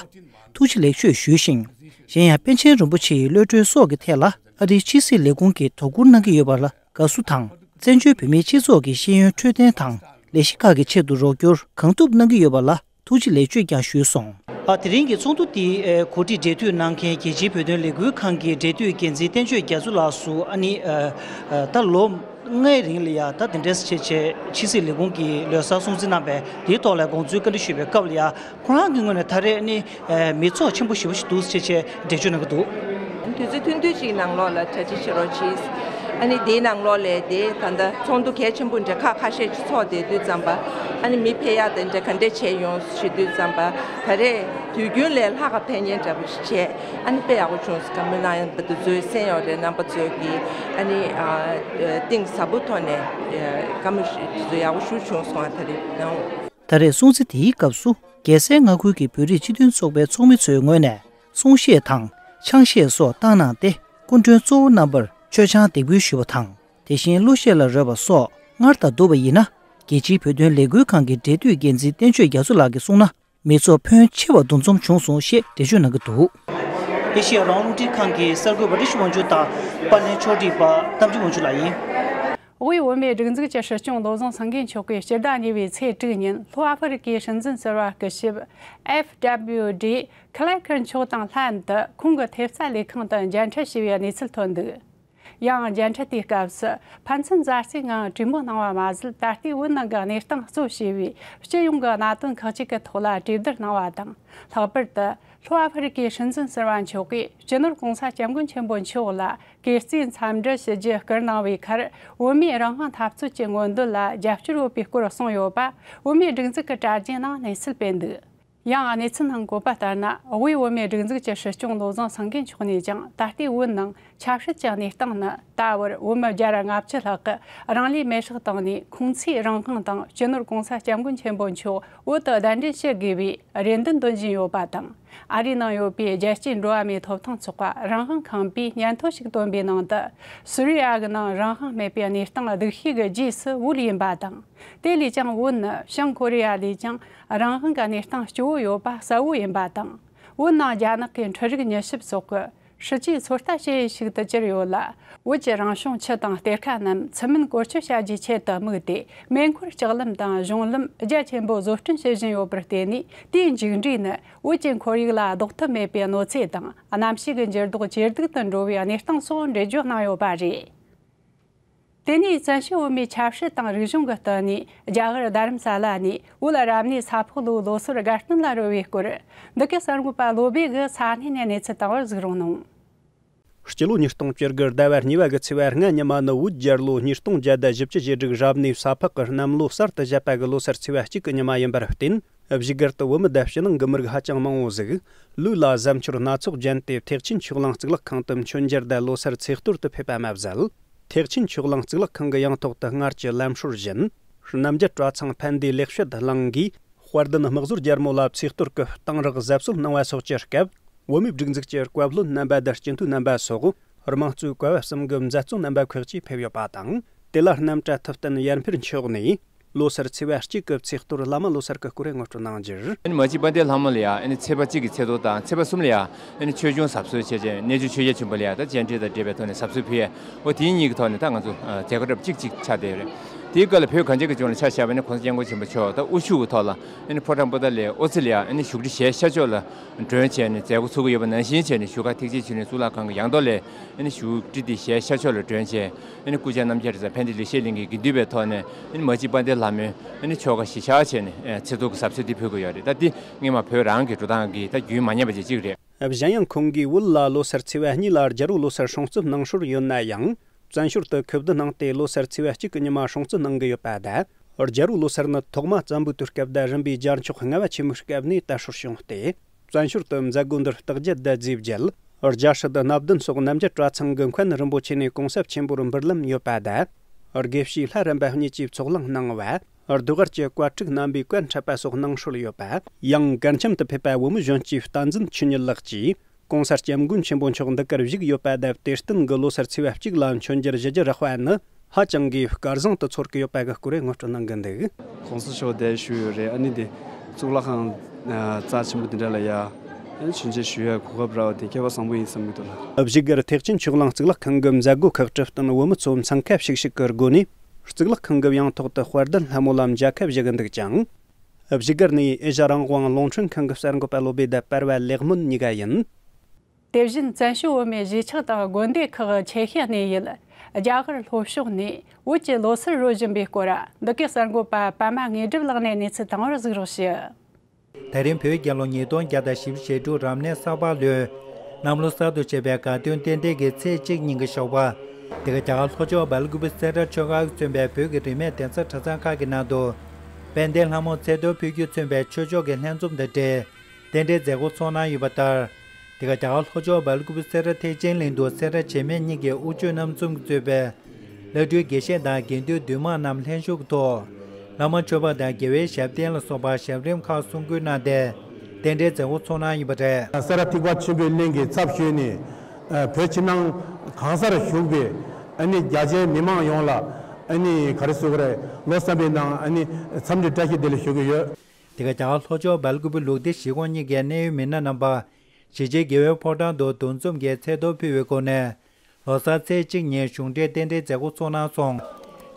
ཐུགས་རྗེ་ལེགས་མཆོད་ཞུས་ཤིང་། གཞན་ཡང་པཎ་ཆེན་རིན་པོ་ཆེ་ཡི་གློད་གྲོལ་སོགས་ཀྱི་ཐད་ལ་ཨ་རིའི་ཕྱི་སྲིད་ལས་ཁུངས་ཀྱིས་དོ་ཁུར་གནང་གི་ཡོད་པ་ལ་དགའ་བསུ་དང་། བཙན་བྱོལ་བོད་མིའི་སྤྱི་ཚོགས་ཀྱི་ཤེས་ཡོན་འཕྲོད་བསྟེན་དང་ལས་གཞི་ཁག་གི་ཆེད་དུ་རོགས་སྐྱོར་གང་ཐུབ་གནང་གི་ཡོད་པ་ལ་ཐུགས་རྗེ་ལེགས་མཆོད་ཀྱང་ཞུས་སོང་། ཨ་དེ་རིང་གི་ཚོགས་འདུ་དེའི་ཨ་གོ་སྒྲིག་འབྲེལ་མཐུད་གནང་མཁན་རྒྱལ་སྤྱིའི་བོད་དོན་ལས་འགུལ་ཁང་གི་འབྲེལ་མཐུད་འགན་འཛིན་བསྟན་ཆོས་རྒྱ་མཚོ་ལགས་སུ་ཨ་ནི་ཨ་ཨ་ད་ལོ་ལྔའི་རིང་ལ་ཡ་ད་དེ་འདྲས་བྱས་བྱས་ཕྱི་སྲིད་ལས་ཁུངས་ཀྱི་ལོ་གསར་སྲུང་བརྩི་གནང་པའི་དེའི་ཐོག་ལ་དགོངས་ཚུལ་བཀའ་འདྲི་ཞུས་པའི་སྐབས་ལ་ཡ་ཁོ་རང་གི་ངོས་ནས་ད་རེས་ཨ་ནི་ཨ་མི་ཚོགས་ཆེན་པོ་ཞེ་པོ་ཞིག་འདུག་བྱས་བྱས་འགྲེལ་བརྗོད་གནང་གི་འདུག་དུས་ཚོད་ཐུང་ཐུང་ཅིག་ནང་ལོགས་ལ་གྲ་སྒྲིག་བྱེད་རོགས་གྱིས། ཨ་ནི་དེའི་ནང་ལོགས་ལ་དེ་ད་ལྟ་ཚོགས་འདུ་གལ་ཆེན་པོ་འདྲ་ཁག་ཁ་ཤས་ཅིག་ཚོགས་བསྡད་དུས་ཙམ་པ། ཨ་ནི་མི་ཕེབས་ཡག་དེ་འདྲ་ག་འདྲས་བྱས་ཡོང་ཞུ་དུས་ཙམ་པ། ད་རེས་དུས་རྒྱུན་ལས་ལྷག་ག་ཕེབས་མཁན་འདྲ་པོ་ཞིག་བྱས། ཨ་ནི་དཔེ་ཡག་པོ་བྱུང་སོང་། བཀའ་མོལ་གནང་ཡག་འདུག་ཚོད་གསན་ཡོད་རེད། རྣམ་པ་ཚོས་ཀྱིས་ཨ་ནི་ཨ་གཏིང་ཟབ་པོ་ཐོག་ནས་བཀའ་མོལ་ཞིག་དེ་ཚོ་ཡག་པོ་ཞིག་བྱུང་སོང་། ཨ་ད་རེས་གནང་། ད་རེས་སྲུང་བརྩི་དེའི་སྐབས་སུ། རྒྱལ་སའི་མངའ་ཁུལ་གྱི་བོད་རིགས་སྤྱི་མཐུན་ཚོགས་པའི་ཚོགས་མི་ཚོའི་ངོས་ནས་གསུང་བཤད་དང་ཆང་གཞས་སོགས་བཏང་གནང་སྟེ། སྐུ་མགྲོན་གཙོ་བོ་རྣམ་པར་མཆོད་ཆང་འདེགས་འབུལ་ཞུས་པ་དང་། དེ་བཞིན་གླུ་གཞས་ལ་རོལ་བ་སོགས་སྔར་དང་བསྡུར་བ་ཡིན་ན། རྒྱལ་སྤྱིའི་བོད་དོན་ལས་འགུལ་ཁང་གི་འབྲེལ་མཐུད་འགན་འཛིན་བསྟན་ཆོས་རྒྱ་མཚོ་ལགས་ཀྱིས་གསུངས་ན། མི་ཚོགས་ཕོན་ཆེ་བ་འདུ་འཛོམས་བྱུང་སོང་ཞེས་འགྲེལ་བརྗོད་གནང་གི་འདུག། ཨེ་ཤེ་ཡ་རང་དབང་རླུང་འཕྲིན་ཁང་གི་གསར་འགོད་པ་བཀྲ་ཤིས་དབང་ཕྱུག་དང་པར་ལེན་ཕྱོགས་སྒྲིག་པ་རྟ་མགྲིན་དབང་ཕྱུག་ལགས་ཡིན། དབུས་བོད་མིའི་སྒྲིག་འཛུགས་ཀྱི་སྲིད་སྐྱོང་བློ་བཟང་སེང་གེ་མཆོག་གིས་སྤྱི་ཟླ་གཉིས་པའི་ཚེས་དྲུག་ཉིན་ལྷོ་ཨ་ཧྥེ་རི་ཀའི་སྲིད་འཛིན་ཟུར་པ་སྐུ་ཞབས་F W D Clark མཆོག་དང་ལྷན་དུ་ཁོང་གི་ཐེབས་རྩ་ལས་ཁང་དུ་མཇལ་འཕྲད་བྱས་པའི་གནས་ཚུལ་ཐོན་འདུག། ཡང་མཇལ་འཕྲད་དེའི་སྐབས་སུ་ཕན་ཚུན་མཛའ་བརྩེའི་ངང་གྲོས་མོལ་གནང་བ་མ་ཟད། ད་ལྟའི་བོད་ནང་གི་གནས་སྟངས་གཙོ་བྱས་པའི་སྤྱི་ཡོངས་ཀྱི་གནད་དོན་ཁག་ཅིག་གི་ཐོག་ལ་གྲོས་བསྡུར་གནང་བ་དང་། ལྷག་པར་དུ་ལྷོ་ཨ་ཧྥེ་རི་ཀའི་སྲིད་འཛིན་ཟུར་པ་མཆོག་གིས་སྤྱི་ནོར་༸གོང་ས་༸སྐྱབས་མགོན་ཆེན་པོ་མཆོག་ལ་གུས་བརྩིའི་འཚམས་འདྲི་ཞུ་རྒྱུ་བསྐུལ་གནང་བའི་ཁར། བོད་མིའི་རང་དབང་འཐབ་རྩོད་ཀྱི་མངོན་འདོད་ལ་རྒྱབ་སྐྱོར་ཡོད་པའི་སྐོར་གསུངས་ཡོད་པ་བོད་མིའི་སྒྲིག་འཛུགས་ཀྱི་དྲ་རྒྱའི་ནང་གནས་ཚུལ་སྤེལ་འདུག། ཡང་གནས་ཚུལ་ནང་བཀོད་པ་ལྟར་ན། དབུས་བོད་མིའི་སྒྲིག་འཛུགས་ཀྱི་སྲིད་སྐྱོང་བློ་བཟང་སེང་གེ་མཆོག་ནས་ཀྱང་། ད་ལྟའི་བོད་ནང་ཆབ་སྲིད་ཀྱི་གནས་སྟངས་ནི་ད་བར་བོད་མི་བརྒྱ་དང་ལྔ་བཅུ་ལྷག་གིས་རང་ལུས་མེར་སྲེག་བཏང་ནས། ཁོང་ཚོའི་རང་དབང་དང་སྤྱི་ནོར་༸གོང་ས་༸སྐྱབས་མགོན་ཆེན་པོ་མཆོག་བོད་དུ་གདན་འདྲེན་བྱེད་དགོས་པའི་རེ་འདུན་འདོན་བཞིན་ཡོད་པ་དང་། ཨ་རིའི་ནང་ཡོད་པའི་རྒྱལ་སྤྱིའི་འགྲོ་བ་མིའི་ཐོབ་ཐང་ཚོགས་པ་རང་དབང་ཁང་པས་སྙན་ཐོ་ཞིག་བཏོན་པའི་ནང་དུ། སུ་རི་ཡ་གི་ནང་རང་དབང་མེད་པའི་གནས་སྟངས་སྡུག་ཤོས་ཀྱི་རྗེས་སུ་བོད་ཡིན་པ་དང་། དེ་ལས་ཀྱང་བོད་ནི་བྱང་ཀོ་རི་ཡ་ལས་ཀྱང་རང་དབང་གི་གནས་སྟངས་སྐྱོ་བོ་ཡོད་པ་གསལ་བོ་ཡིན་པ་དང་། བོད་ནང་རྒྱ་ནག་གི་འཕྲུལ་རིག་མྱུལ་ཞིབ་སོགས་ཀྱི་སྲིད་ཇུས་ཚོད་ལྟ་བྱེད་ཡུལ་ཞིག་ཏུ་གྱུར་ཡོད་ལ། བོད་ཀྱི་རང་བྱུང་ཆུ་དང་གཏེར་ཁ་རྣམས་ཚུལ་མིན་བཀོལ་སྤྱོད་བྱ་རྒྱུའི་ཆེད་དུ་དམིགས་ཏེ། མེ་འཁོར་ལྕགས་ལམ་དང་གཞུང་ལམ་རྒྱ་ཆེན་པོ་བཟོ་སྐྲུན་བྱེད་བཞིན་ཡོད་པར་བརྟེན་ནས། དེའི་མཇུག་འབྲས་ནི་བོད་ཀྱི་ཁོར་ཡུག་ལ་ལྡོག་ཐབས་མེད་པའི་གནོད་འཚེ་དང་། གནམ་གཤིས་ཀྱི་འགྱུར་ལྡོག་ཇེ་སྡུག་ཏུ་འགྲོ་བའི་གནས་སྟངས་སོགས་འགྲེལ་བརྗོད་གནང་ཡོད་པ་རེད། དེ་ནས་བཙན་བྱོལ་བོད་མིའི་ཆབ་སྲིད་དང་རིག་གཞུང་གི་སྟེང་ནས་རྒྱ་གར་རྡ་རམ་ས་ལ་ནས་བོད་རབ་གནས་ས་ཕག་ལོའི་ལོ་སར་དགའ་སྟོན་ལ་རོལ་བའི་སྐོར། འདི་གའི་གསར་འགོད་པ་བློ་སྦེ་གིས་ས་གནས་ནས་གནས་ཚུལ་བཏང་བར་གཟིགས་རོགས་གནང་། སྤྱི་ལོ་ཉིས་སྟོང་བཅུ་དགུ་ཟླ་བ་གཉིས་པ་གི་ཚེས་པ་ལྔ་ཉི་མ་ནི་བོད་རྒྱལ་ལོ་ཉིས་སྟོང་བརྒྱ་དང་བཞི་བཅུ་ཞེ་དྲུག་རབ་གནས་ས་ཕག་གི་གནམ་ལོ་གསར་དུ་བཞད་པ་གི་ལོ་སར་ཚེས་པ་གཅིག་གི་ཉི་མ་ཡིན་པར་བརྟེན། བཞུགས་སྒར་དུ་བོད་མི་དང་ཕྱི་ནང་གི་མི་རིགས་ཧ་ཅང་མང་བོ་ཟིག་ལུས་ལ་གཟབ་མཆོར་སྣ་ཚོགས་བརྒྱན་ཏེ། ཐེག་ཆེན་ཆོས་གླིང་གཙུག་ལག་ཁང་དུ་མཆོད་མཇལ་དང་ལོ་སར་ཚེས་གཏོར་དུ་ཕེབས་པ་མ་ཟད། ཐེག་ཆེན་ཆོས་གླིང་གཙུག་ལག་ཁང་གི་ཡང་ཐོག་ཏུ་སྔར་གྱི་ལམ་སྲོལ་བཞིན། རྣམ་རྒྱལ་གྲྭ་ཚང་ཕན་བདེ་ལེགས་བཤད་གླིང་གིས་དཔལ་ལྡན་དམག་ཟོར་རྒྱལ་མོ་ལ་ཚེས་གཏོར་གྱི་གཏང་རག་གཟབ་གསོལ་གནང་བ་སོགས་ཀྱི་སྐབས། བོད་མིའི་སྒྲིག་འཛུགས་ཀྱི་བཀའ་བློན་རྣམ་པ་དང་སྤྱི་འཐུས་རྣམ་པ་སོགས། དམངས་གཙོའི་བཀའ་བབས་གསུམ་གྱི་མཛད་གཙོ་རྣམ་པ་ཁག་ཅིག་ཕེབས་ཡོད་པ་དང་། དེ་ལ་རྣམ་གྲྭ་ཐུབ་བསྟན་ཡར་འཕེལ་མཆོག་ནས། ལོ་སར་ཚེས་པ་གཅིག་གི་ཚེས་གཏོར་བླ་མ་ལོ་སར་གྱི་སྐོར་ངོ་སྤྲོད་གནང་རྒྱུར། ཨ་ནི་མ་གཅིག་དཔལ་ལྡན་ལྷ་མོ་ལ་ཡ། ཨ་ནི་ཚེས་པ་གཅིག་གི་ཚེས་གཏོར་དང་ཚེས་པ་གསུམ་ལ་ཡ། ཨ་ནི་ཆོས་སྐྱོང་གཟབ་གསོལ་བྱས་རྗེས་གནས་མཆོག་ཆོས་རྒྱལ་ཆེན་པོ་ལ་ཡ། ད་མཇལ་འཕྲད་དང་འབྲེལ་བའི་ཐོག་ནས་གཟབ་གསོལ་ཕུལ་ཡས། འོ་དེའི་གཉིས་ཀྱི་ཐོག་ནས་ད་ང་ཚོ་མཛད་སྒོ་གྲབས་གཅིག་གཅིག་ཆགས་བསྡད་ཡོད་རེད། དེའི་སྐབས་ལ་བོད་གངས་ཅན་གྱི་ལྗོངས་ལ་ཆ་བཞག་པ་ཡིན་ན་༸གོང་ས་༸སྐྱབས་མགོན་ཆེན་པོ་མཆོག་ད་དབུ་བཞུགས་ཀྱི་ཐོག་ལ། ཨ་ནི་ཕོ་བྲང་པོ་ཏཱ་ལའི་ཨོ་ཙི་ལ་ཡ། ཨ་ནི་བཞུགས་ཁྲི་ཞལ་ཤར་ཕྱོགས་ལ་མགྲོན་བྱས་ནས་མཛད་སྒོ་ཚུགས་ཀྱི་ཡོད་པ་ནང་བཞིན་བྱས་ནས། བཞུགས་སྒར་ཐེག་ཆེན་ཆོས་གླིང་གཙུག་ལག་ཁང་གི་ཡང་ཐོག་ལ། ཨ་ནི་བཞུགས་ཁྲི་དེ་ཞལ་ཤར་ཕྱོགས་ལ་མགྲོན་བྱས། ཨ་ནི་སྐུ་བཅར་རྣམ་རྒྱལ་གྲྭ་ཚང་ཕན་བདེ་ལེགས་བཤད་གླིང་གི་དགེ་འདུན་པའི་ཐོག་ནས། ཨ་ནི་མ་གཅིག་དཔལ་ལྡན་ལྷ་མོའི། ཨ་ནི་ཆོ་ག་གཞི་བཞག་བྱས་ནས། ཨ། ཚེས་གཏོར་གྱི་གཟབ་གསོལ་དེ་ཕུལ་གྱི་ཡོད་རེད། ད་འདི་སྔོན་མ་བོད་རང་གི་འགྲོ་སྟངས་ཀྱི་ད་རྒྱུན་མ་ཉམས་པ་ཅིག་ཅིག་རེད། གཞན་ཡང་། ཁོང་གིས་བོད་ལ་ལོ་སར་ཚེས་པ་གཉིས་ལ་རྒྱལ་པོ་ལོ་སར་སྲུང་བརྩི་གནང་སྲོལ་ཡོད་ན་ཡང་། བཙན་བྱོལ་དུ་ཁུ་བསྡུ་གནང་སྟེ། ལོ་སར་ཚེས་པ་གཅིག་གི་ཉི་མ་སྲུང་བརྩི་གནང་གི་ཡོད་པ་དང་། རྒྱལ་པོ་ལོ་སར་ནི་ཐོག་མ་བཙན་པོའི་དུས་སྐབས་དང་རིམ་པས་རྒྱལ་མཆོག་ལྔ་པ་ཆེན་མོའི་སྐབས་ནས་དར་སྲོལ་བྱུང་སྟེ། བཙན་བྱོལ་དུ་མཛད་སྒོ་འདིར་རྟགས་བརྒྱད་དང་རྫས་བརྒྱད། རྒྱ་སྲིད་དང་སྣ་བདུན་སོགས་རྣམ་རྒྱལ་གྲྭ་ཚང་གི་མཁན་རིན་པོ་ཆེ་ནས་གོང་གསལ་ཆེན་པོར་འབུལ་ལམ་ཡོད་པ་དང་། དགེ་བཤེས་ལྷ་རམས་པ་གཉིས་ཀྱིས་ཚོགས་ལངས་གནང་བ། ཟློས་གར་གྱི་བཀའ་ཁྲིད་རྣམ་པའི་བཀའ་འཁྲབ་པ་སོགས་གནང་སྲོལ་ཡོད་པ། ཡང་། གར་འཆམ་དུ་ཕེབས་པ་བོད་མི་གཞོན་སྐྱེས་བསྟན་འཛིན་ཆོས་ཉིད་ལགས་ཀྱིས། གོང་ས་སྐྱབས་མགོན་ཆེན་པོ་མཆོག་འདི་གར་བཞུགས་ཡོད་པ་དང་། དེར་བསྟུན་གྱི་ལོ་སར་ཚེས་པ་གཅིག་ལ་མཆོད་མཇལ་ཞུ་རྒྱུ་རག་པ་ནི། ཧ་ཅང་གི་སྐལ་བཟང་དུ་ཚོར་གྱི་ཡོད་པ་གི་སྐོར་ངོ་སྤྲོད་གནང་གི་འདུག། གོང་ས་མཆོག་འདིར་བཞུགས་ཡོད་རེད། ཨ་ནི་དེ་གཙུག་ལག་ཁང་རྩ་ཆེན་པོ་དེ་འདྲ་ལ་ཡ། ཨ་ནི་མཆོད་མཇལ་ཞུ་ཡ་གོ་སྐབས་རག་པ་དེ་སྐལ་བ་བཟང་པོ་ཡིན་བསམ་གྱི་འདུག་ལགས། བཞུགས་སྒར་ཐེག་ཆེན་ཆོས་གླིང་གཙུག་ལག་ཁང་གི་མཛད་སྒོ་ཁག་ཁྲི་སྟོན་བོད་མི་ཚོ་འཚང་ཁ་ཤིག་ཤིག་གི་སྒོ་ནས། གཙུག་ལག་ཁང་གི་ཡང་ཐོག་ཏུ་དཔལ་ལྡན་ལྷ་མོ་ལ་མཇལ་ཁ་ཞུ་གི་འདུག་ཅིང་། བཞུགས་སྒར་ནས་ཨེ་ཤ་རང་དབང་རླུང་འཕྲིན་ཁང་གི་གསར་འགོད་པ་བློ་སྦེ་དང་པར་བ་ལེགས་སྨོན་གཉིས་ཀ་ཡིན། དེ་བཞིན་བཙན་བྱོལ་བོད་མིའི་གཞིས་ཆགས་དང་དགོན་སྡེ་ཁག་ཆེ་ཤོས་གནས་ཡུལ་རྒྱ་གར་ལྷོ་ཕྱོགས་ནས་བོད་ཀྱི་ལོ་སར་རོལ་བཞིན་པའི་སྐོར། འདི་གའི་གསར་འགོད་པ་པདྨ་དངོས་གྲུབ་ལགས་ནས་གནས་ཚུལ་བཏང་བར་གཟིགས་རོགས་ཞུ། དེ་རིང་བོད་རྒྱལ་ལོ་ཉིས་སྟོང་བརྒྱ་དང་བཞི་བཅུ་ཞེ་དྲུག་རབ་གནས་ས་ཕག་ལོའི་ གནམ་ལོ་གསར་དུ་བཞད་པའི་དགའ་སྟོན་རྟེན་འབྲེལ་གྱི་ཚེས་གཅིག་ཉིན་གྱི་ཞོགས་པ། འདི་ག་རྒྱ་གར་ལྷོ་ཕྱོགས་སྦེལ་ཀུ་པེ་སེ་ར་ཆོས་སྒར་གྱིས་མཚོན་པའི་བོད་ཀྱི་རིས་མེད་གདན་ས་གྲྭ་ཚང་ཁག་གི་ནང་དུ། དཔལ་ལྡན་ལྷ་མོར་ཚེ་ཐར་ཕུལ་རྒྱུས་མཚོན་པའི་ཆོས་ཕྱོགས་ཀྱི་ལྷན་འཛོམས་དང་འབྲེལ། རྟེན་འབྲེལ་མཛད་སྒོ་ཚོགས་གནང་ཡོད་པ་ལྟར། འདི་ག་རྒྱ་གར་ལྷོ་ཕྱོགས་སྦེལ་ཀུ་པེ་སེ་ར་ཐེག་ཆེན་གླིང་དུ་སེ་ར་བྱེས་སྨད་གཉིས་ཀྱི་དབུ་ཆོས་རྣམ་གསུམ་གྱིས་གཙོས་པའི་བླ་སྤྲུལ་དགེ་བཤེས་དང་དགེ་འདུན་འདུས་མང་རྣམས་ལྷན་ཞུགས་ཐོག། བླ་མ་མཆོད་པ་དང་དགེ་བའི་ཞབས་བརྟན་ལ་སོགས་པ་ཞབས་རིམ་ཁག་གསུང་བསྐུལ་གནང་སྟེ། རྟེན་འབྲེལ་མཛད་སྒོ་ཚོགས་གནང་ཡོད་པ་རེད། སེ་ར་ཐེག་པ་ཆེན་པོའི་གླིང་གི་ཚབ་ཞུས་ནས། ཨ། བོད་ཕྱི་ནང་གང་སར་བཞུགས་པའི་ཨ་ནི་རྒྱ་ཆེའི་མི་མང་ཡོངས་ལ། ཨ་ནི་ག་རེ་ཟེར་དགོས་རེད། ལོ་གསར་པའི་ནང་ཨ་ནི་འཚམས་འདྲི་བཀྲ་ཤིས་བདེ་ལེགས་ཞུ་གི་ཡོད། འདི་ག་རྒྱ་གར་ལྷོ་ཕྱོགས་སྦེལ་ཀུ་པེ་ལུགས་བདེ་གཞིས་ཁོངས་གཉིས་ཀའི་གནད་ཡོད་མི་སྣ་རྣམ་པ། གཞིས་བྱེས་དགེ་འོས་ཕོ་བྲང་དུ་འདུ་འཛོམས་ཀྱིས་ཚེ་ཐར་ཕུལ་བའི་སྒོ་ནས། ལོ་གསར་ཚེས་གཅིག་ཉིན་གཞུང་འབྲེལ་རྟེན་འབྲེལ་མཛད་སྒོ་ཚོགས་གནང་སོང་།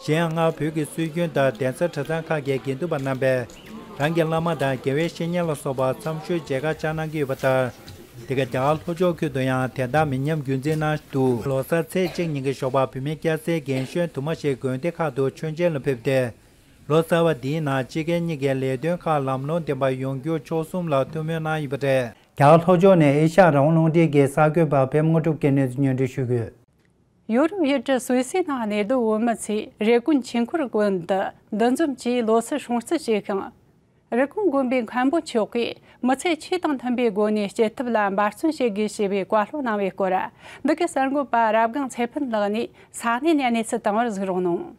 གཞན་ཡང་སྔར་བོད་ཀྱི་སྲོལ་རྒྱུན་ལྟར་གདན་ས་གྲྭ་ཚང་ཁག་གི་དགེ་འདུན་པ་རྣམ་པས་རང་གི་བླ་མ་དང་དགེ་བའི་བཤེས་གཉེན་ལ་སོགས་པར་མཚམས་ཞོལ་མཇལ་ཁ་བཅར་གནང་གི་ཡོད་པ་ལྟར། འདི་ག་རྒྱ་གར་ལྷོ་ཕྱོགས་ཁུལ་དུ་ཡང་དེ་ལྟར་མི་ཉམས་རྒྱུན་འཛིན་གནང་འདུག་ལོ་གསར་ཚེས་གཅིག་ཉིན་གྱི་ཞོགས་པར་བུད་མེད་སྐྱ་སེར་རྒན་གཞོན་དུ་མ་ཞིག་དགོན་སྡེ་ཁག་ཏུ་མཆོད་མཇལ་ལ་ཕེབས་ཏེ། ལོ་གསར་པ་འདིའི་ནང་སྤྱི་སྒེར་གཉིས་ཀའི་ལས་དོན་ཁག་ལམ་ལྷོང་ལྡན་པ་ཡོང་རྒྱུར་མཆོག་གསུམ་ལ་ཐུགས་སྨོན་གནང་ཡོད་པ་རེད། རྒྱ་གར་ལྷོ་ཕྱོགས་ནས་ཨེ་ཤ་ཡ་རང་དབང་རླུང་འཕྲིན་གྱི་གསར་འགོད་པ་པད་མ་དངོས་གྲུབ་ཀྱིས་གནས་ཚུལ་སྙན་སྒྲོན་ཞུ་གི་ཡོད། ཡོ་རོབ་ཡུལ་གྲུ་སུད་སིའི་ནང་གནས་སྡོད་བོད་མི་ཚོས་རེབ་དགོན་ཆོས་འཁོར་དགོན་དུ་འདུ་འཛོམས་ཀྱིས་ལོ་གསར་སྲུང་བརྩི་བྱས་ཤིང་། རེབ་དགོན་དགོན་པའི་མཁན་པོ་མཆོག་གིས་མི་ཚེ་ཆོས་དང་མཐུན་པའི་སྒོ་ནས་སྐྱེལ་ཐབས་ལ་འབད་བརྩོན་བྱེད་དགོས་ཞེས་པའི་བཀའ་སློབ་གནང་བའི་སྐོར། འདི་གའི་གསར་འགོད་པ་རབ་སྒང་ཚེ་ཕུན་ལགས་ནས་ས་གནས་ནས་གནས་ཚུལ་བཏང་བར་གཟིགས་རོགས་གནང་།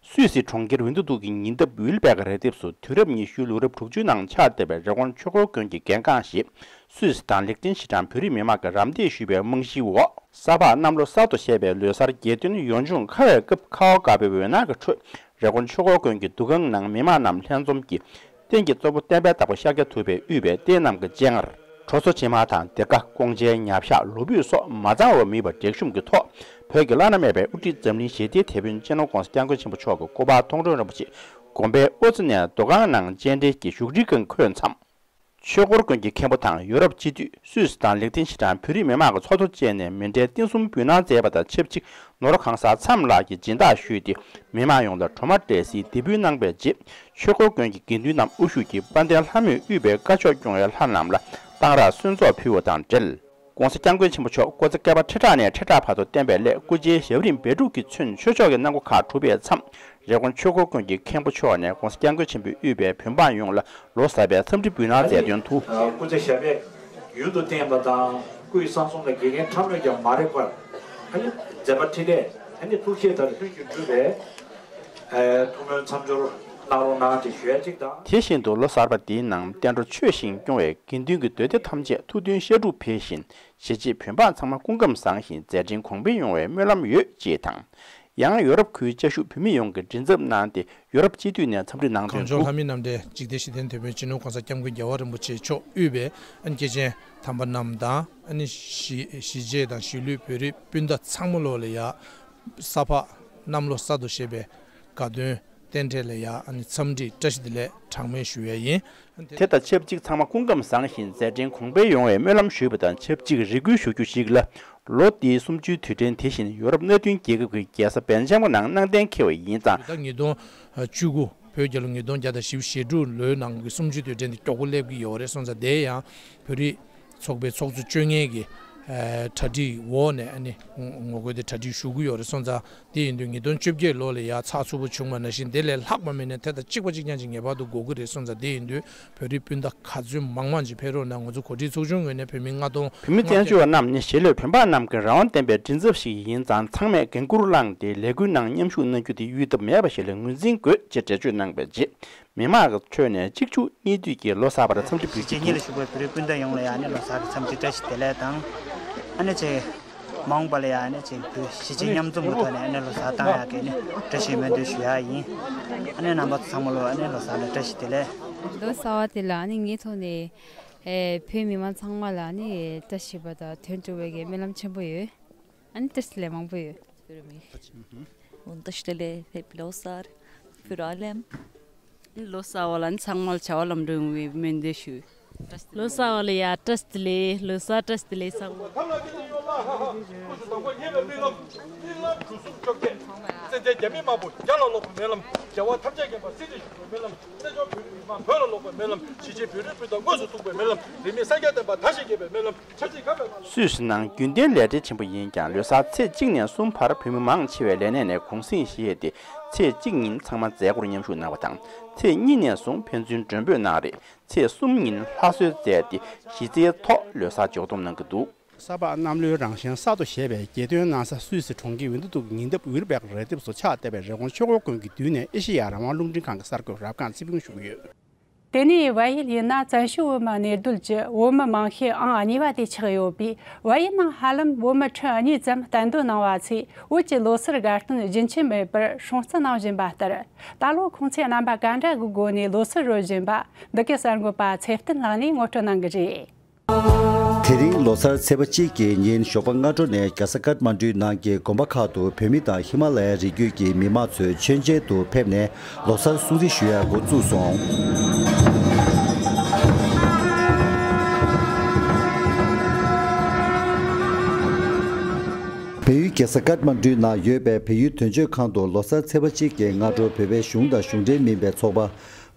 སུད་སི་གྲོང་ཁྱེར་ཝིན་ཏུ་ཏུག་གི་ཉེ་འདབས་ཝིལ་བེག་རི་ལྡེབས་སུ་དུས་རབས་ཉི་ཤུའི་ལོ་རབས་དྲུག་ཅུའི་ནང་ཆགས་བསྡད་པའི་རི་ཀོན་ཆོས་འཁོར་དགོན་གྱི་གལ་འགངས་ཞེས་སུད་སི་དང་ལིག་ཏེན་ཤི་ཏན་བོད་རིགས་མི་མང་གིས་རམ་འདེགས་ཞུས་པའི་རྨང་གཞིའི་འོག། ས་ཕག་གནམ་ལོ་གསར་དུ་བཞད་པའི་ལོ་གསར་རྒྱལ་སྟོན་ཡོང་འབྱུང་ཁ་བའི་སྐབས་ཁ་བ་དཀར་པོའི་འོད་སྣང་གི་ཁྲོད། རི་ཀོན་ཆོས་འཁོར་དགོན་གྱི་འདུ་ཁང་ནང་མི་མང་རྣམས་ལྷན་འཛོམས་ཀྱིས། རྟེན་གྱི་གཙོ་བོ་བསྟན་པའི་བདག་པོ་ཤཱཀྱ་ཐུབ་པས་དབུས་པའི་རྟེན་རྣམས་ཀྱི་སྤྱན་སྔར། གྲོ་སོ་བྱེ་མ་དང་སྡེར་ཁ་ཀོང་ཆེན་ཉ་བཞག་ལོ་ཕུད་སོགས་མ་ཚང་བ་མེད་པར་སྒྲིག་གཤོམ་གྱི་ཐོག། བོད་ཀྱི་བླ་ན་མེད་པའི་དབུ་ཁྲིད་འཛམ་གླིང་ཞི་བདེའི་དེད་དཔོན་སྤྱི་ནོར་༧གོང་ས་༧སྐྱབས་མགོན་ཆེན་པོ་མཆོག་གི་སྐུ་པར་མཐོང་གྲོལ་རིན་པོ་ཆེ་དགོན་པའི་ཨོ་ཙི་ནས་འདུ་ཁང་ནང་སྤྱན་འདྲེན་གྱིས་བཞུགས་ཁྲིའི་སྒང་འཁོད་མཚམས། ཆོས་འཁོར་དགོན་གྱི་མཁན་པོ་དང་ཡོ་རོབ་སྤྱི་འཐུས། སུད་སི་དང་ལིག་ཏེན་ཤི་ཏན་བོད་རིགས་མི་མང་གི་ཚོགས་གཙོ་བཅས་ནས་མཎྜལ་རྟེན་གསུམ་འབུལ་གནང་མཛད་པ་དང་ཆབས་ཅིག། ནོར་གང་ཟག་མཚམས་ལགས་ཀྱིས་སྦྱིན་བདག་ཞུས་ཏེ། མི་མང་ཡོངས་ལ་གྲོ་མ་འབྲས་སིལ་འདེགས་འབུལ་གནང་བའི་རྗེས། ཆོས་འཁོར་དགོན་གྱི་དགེ་འདུན་རྣམས་དབུ་བཞུགས་ཀྱིས་དཔལ་ལྡན་ལྷ་མོས་དབུས་པའི་བཀའ་ཆོས་སྐྱོང་བའི་ལྷ་རྣམས་ལ་གཏང་རག་གསོལ་ཚོགས་ཕུལ་བ་དང་འབྲེལ། ༸གོང་ས་༸སྐྱབས་མགོན་ཆེན་པོ་མཆོག་སྐུ་ཚེ་བསྐལ་པ་ཁྲི་ཕྲག་ནས་ཁྲི་ཕྲག་བར་དུ་བརྟན་པའི་སླད་སྐུ་ཕྱྭའི་ཞབས་རིམ་སྦས་སྒྲུབ་ཀྱི་ཚུན་ཆོས་ཕྱོགས་ཀྱི་གནང་སྒོ་ཁག་གྲུབ་པའི་མཚམས། རི་ཀོན་ཆོས་འཁོར་དགོན་གྱི་མཁན་པོ་མཆོག་ནས་༸གོང་ས་༸སྐྱབས་མགོན་ཆེན་པོས་དབུས་པའི་བོད་འབངས་ཡོངས་ལ་ལོ་གསར་པའི་འཚམས་འདྲི་འབུལ་གནང་མཛད་དོན་དུ། སྐུ་ཚེ་ཞབས་པད་ཡུན་དུ་བརྟན་པ་དང་སྐུའི་གསང་གསུམ་ལ་དགེ་རྒན་ཕྲ་མོས་ཀྱང་མ་རེག་པར། ཨ་ནི་མཛད་པ་འཕྲིན་ལས་ཨ་ནི་ཐུགས་བཞེད་ལྟར་ལྷུན་གྱིས་གྲུབ་པའི་ཐུགས་སྨོན་མཚམས་སྦྱོར་གནང་རོགས་གནང་ཞེས་ཞུ་ཡ་གཅིག་དང་། དེ་བཞིན་དུ་ལོ་གསར་པ་འདིའི་ནང་བསྟན་འགྲོ་ཆོས་བཞིན་སྐྱོང་བའི་དགེ་འདུན་གྱི་འདོད་སྡེ་ཐམས་ཅད་ཐུགས་མཐུན་བཤད་སྒྲུབ་འཕེལ་བཞིན། གཞིས་བྱེས་བོད་འབངས་ཚང་མ་སྐུ་ཁམས་བཟང་ཞིང་མཛད་འཕྲིན་གོང་འཕེལ་ཡོང་བའི་སྨོན་ལམ་ཡོད་ཅེས་དང་། ཡང་ཡོ་རོབ་ཁུལ་བཅའ་བཞུགས་བོད་མི་ཡོངས་ཀྱིས་མགྲིན་ཚབ་གནང་སྟེ་ཡོ་རོབ་སྤྱི་འཐུས་ནས་འཚམས་འདྲི་གནང་དོན་གངས་ལྗོངས་དུ། ལྷ་མི་རྣམས་འབྲེལ་འཇིག་རྟེན་དེད་དཔོན་སྤྱི་ནོར་༸གོང་ས་༸སྐྱབས་མགོན་རྒྱལ་བ་རིན་པོ་ཆེ་མཆོག་དབུས་པའི་ཨ་ནི་སྐྱེས་ཆེན་དམ་པ་རྣམས་དང་ཨ་ནི་གཞིས་གཞིས་བྱེས་དང་གཞིས་ལུས་བོད་རིགས་སྤུན་ཟླ་ཚང་མ་ལོ་ལ་ཡ། ས་ཕག་གནམ་ལོ་གསར་དུ་བཞད་པའི་དགའ་སྟོན་རྟེན་འབྲེལ་ལ་ཡ་ཨ་ནི་འཚམས་འདྲི་བཀྲ་ཤིས་བདེ་ལེགས་གྲངས་མེད་ཞུ་ཡ་ཡིན། དེ་དང་ཆབས་ཅིག་ཚང་མ་སྐུ་ཁམས་བཟང་ཞིང་མཛད་འཕྲིན་གོང་འཕེལ་ཡོང་བའི་སྨོན་ལམ་ཞུས་པ་དང་ཆབས་ཅིག་རེ་སྐུལ་ཞུ་རྒྱུ་ཞིག་ལ། ལོ་འདིའི་གསུམ་བཅུའི་དུས་དྲན་དེ་བཞིན་ཡོ་རོབ་མནའ་མཐུན་རྒྱལ་ཁབ་ཀྱི་རྒྱལ་ས་སྦེལ་ཇམ་གྱི་ནང་གནང་གཏན་འཁེལ་བ་ཡིན་ཙང་། ད་ཉིས་སྟོང་བཅུ་དགུ་བོད་རྒྱལ་ལོ་ཉིས་སྟོང་བརྒྱ་དང་བཞི་བཅུ་ཞེ་དྲུག་ལོའི་ནང་གི་གསུམ་བཅུའི་དུས་དྲན་དེ་མགྱོགས་པོ་སླེབས་ཀྱི་ཡོད་རེད་སོང་ཙང་དེ་ཡང་བོད་རིགས་ཚོགས་པའི་ཚོགས་གཙོ་བཅོ་ལྔའི་གི་གྲ་སྒྲིག་འོག་ནས་ཨ་ནི་ངོ་རྒོལ་དེ་གྲ་སྒྲིག་ཞུ་གི་ཡོད་རེད་སོང་ཙང་དེ་ཡིན་དུས་ཉིས་སྟོང་བཅོ་བརྒྱད་ལོ་ལ་ཡ་ཚགས་ཚུད་པོ་བྱུང་བ་ནང་བཞིན་དེ་ལས་ལྷག་པ་མིན་ན་དེ་དང་གཅིག་པ་གཅིག་རྐྱང་ཅིག་ངེས་པར་དུ་དགོས་ཀྱི་རེད་སོང་ཙང་དེ་ཡིན་དུས་བོད་རིགས་སྤུན་ཟླ་ག་ཚོད་མང་མང་ཅིག་ཕེབས་རོགས་གནང་། ང་ཚོ་གོ་སྒྲིག་ཚོགས་ཆུང་ངོས་ནས་བོད་མི་ལྔ་སྟོང་བོད་མི་བཙན་བྱོལ་བ་རྣམས་ནི་གཞིས་ལུས་བོད་འབངས་རྣམས་ཀྱི་རང་དབང་ལྡན་པའི་མགྲིན་ཚབ་ཞིག་ཡིན་ཙང་ཚང་མས་འགན་འཁུར་བླངས་ཏེ་ལས་འགུལ་ནང་མཉམ་ཞུགས་གནང་རྒྱུ་དེ་གཡོལ་ཐབས་མེད་པ་ཞིག་ལ་ངོས་འཛིན་དགོས་ཅེས་འགྲེལ་བརྗོད་གནང་བའི་རྗེས། མི་མང་གི་ཁྲོད་ནས་གཅིག་མཇུག་གཉིས་མཐུད་ཀྱིས་ལོ་གསར་པར་འཚམས་འདྲི་ཕུལ་གྱི་འདུག། གཞིས་བྱེས་གཉིས་ལ་བཞུགས་པའི་བོད་རིགས་སྤུན་ཟླ་ཡོངས་ལ་ཡང་ནས་ལོ་གསར་གྱི་འཚམས་འདྲི་བཀྲ་ཤིས་བདེ་ལེགས་དང་། ཨ་ནི་ཅིག་མ་འོངས་པ་ལ་ཡང་ཨ་ནི་ཅིག་གཞིས་བྱེས་མཉམ་འཛོམས་ཀྱི་ཐོག་ནས་ཨ་ནི་ལོ་གསར་བཏང་ཡག་གི་ཨ་ནི་བཀྲ་ཤིས་སྨོན་འདུན་ཞུ་ཡག་ཡིན། ཨ་ནི་རྣམ་པ་ཚོ་ཚང་མ་ལོ་ཨ་ནི་ལོ་གསར་ལ་བཀྲ་ཤིས་བདེ་ལེགས། ལོ་གསར་བ་དེ་ལ་ཨ་ནི་ངའི་ཐོག་ནས་ཨེ་བོད་མི་མང་ཚང་མ་ལ་ཨ་ནི་བཀྲ་ཤིས་པ་དང་དོན་འགྲུབ་པའི་གི་སྨོན་ལམ་ཆེན་པོ་ཡོད། ཨ་ནི་བཀྲ་ཤིས་བདེ་ལེགས་མང་པོ་ཡོད། བཀྲ་ཤིས་བདེ་ལེགས། Happy ལོ་གསར། བོད་རང་ལམ། ལོ་གསར་བ་ལ་ནི་ཚང་མར་བྱ་བ་ལམ་འགྲོ་ཡོང་བའི་སྨོན་འདུན་ཞུ། ལོ་གསར་བ་ལ་ཡ་བཀྲ་ཤིས་བདེ་ལེགས། ལོ་གསར་བཀྲ་ཤིས་བདེ་ལེགས་ཚང་མ། བོད་ལ་ལོག་པའི་སྨོན་ལམ། གཞིས་བྱེས་བོད་རིགས་སྤུན་ཟླ་དངོས་སུ་ཐུག་པའི་སྨོན་ལམ། རིས་མེད་སངས་རྒྱས་བསྟན་པ་དར་ཞིང་རྒྱས་པའི་སྨོན་ལམ། ཆབ་སྲིད་འགག་པའི་སྨོན་ལམ། སུད་སི་ནང་རྒྱུན་ལྡན་ལས་བྲེལ་ཆེན་པོ་ཡིན་ཀྱང་། ལོ་གསར་ཚེས་གཅིག་ནས་གསུམ་བར་བོད་མི་མང་ཆེ་བས་ལས་གནས་ནས་གུང་གསེང་བཞེས་ཏེ། ཚེས་གཅིག་ཉིན་ཚང་མ་མཛད་སྒོར་མཉམ་ཞུགས་གནང་བ་དང་། ཚེས་གཉིས་ནས་བཟུང་ཕན་ཚུན་མགྲོན་འབོད་གནང་རེས། ཚེས་གསུམ་ཉིན་ལྷ་གསོལ་མཛད་དེ། གཞི་རྩའི་ཐོག་ལོ་གསར་ཕྱོགས་བསྡོམས་གནང་གི་འདུག། ས་ཕག་གནམ་ལོའི་རང་བཞིན་གསར་དུ་བཞད་པའི་རྒྱལ་སྟོན་གནང་ས་སུད་སི་གྲོང་ཁྱེར་ཝིན་ཏི་ཏུག་ཉེ་འདབས་ཝིར་བེག་རི་ལྡེབས་སུ་ཕྱག་བཏབ་པའི་རི་ཀོན་ཆོས་འཁོར་དགོན་གྱི་མདུན་ནས་ཨེ་ཤེ་ཡ་རང་དབང་རླུང་འཕྲིན་ཁང་གི་གསར་འགོད་རབ་སྒང་ཚེ་ཕུན་ཞུ་གི་ཡོད། དེ་ནས་བལ་ཡུལ་ཡིན་ན་བཙན་བྱོལ་བོད་མི་གནས་སྡོད་ཀྱི་བོད་མི་མང་ཤོས་ཨང་གཉིས་པ་དེ་ཆགས་ཡོད་པས། བལ་ཡུལ་ནང་ཧ་ལམ་བོད་མི་ཁྲི་གཉིས་ཙམ་གཏན་སྡོད་གནང་བ་ཚོས་བོད་ཀྱི་ལོ་སར་དགའ་སྟོན་རྒྱུན་ཆད་མེད་པར་སྲུང་བརྩི་གནང་བཞིན་པ་ལྟར། ད་ལོ་ཁོང་ཚོས་རྣམ་པ་ག་འདྲ་གི་སྒོ་ནས་ལོ་སར་རོལ་བཞིན་པ། འདི་གའི་གསར་འགོད་པ་ཚེ་བརྟན་ལགས་ནས་ངོ་སྤྲོད་གནང་གི་རེད། དེ་རིང་ལོ་སར་ཚེས་པ་གཅིག་གི་ཉིན་ཞོགས་པ་སྔ་དྲོ་ནས་རྒྱལ་ས་ཀཏ་མན་ཌུའི་ནང་གི་དགོན་པ་ཁག་ཏུ་བོད་མི་དང་ཧི་མ་ལ་ཡའི་རི་རྒྱུད་ཀྱི་མི་མང་ཚོས་མཆོད་མཇལ་དུ་ཕེབས་ནས་ལོ་སར་སྲུང་བརྩི་ཞུ་ཡ་འགོ་བཙུགས་སོང་། བལ་ཡུལ་རྒྱལ་ས་ཀཏ་མན་ཌུའི་ནང་ཡོད་པའི་བལ་ཡུལ་དོན་གཅོད་ཁང་དུ་ལོ་སར་ཚེས་པ་གཅིག་གི་སྔ་དྲོ་བོད་པའི་གཞུང་དང་གཞུང་འབྲེལ་མིན་པའི་ཚོགས་པ།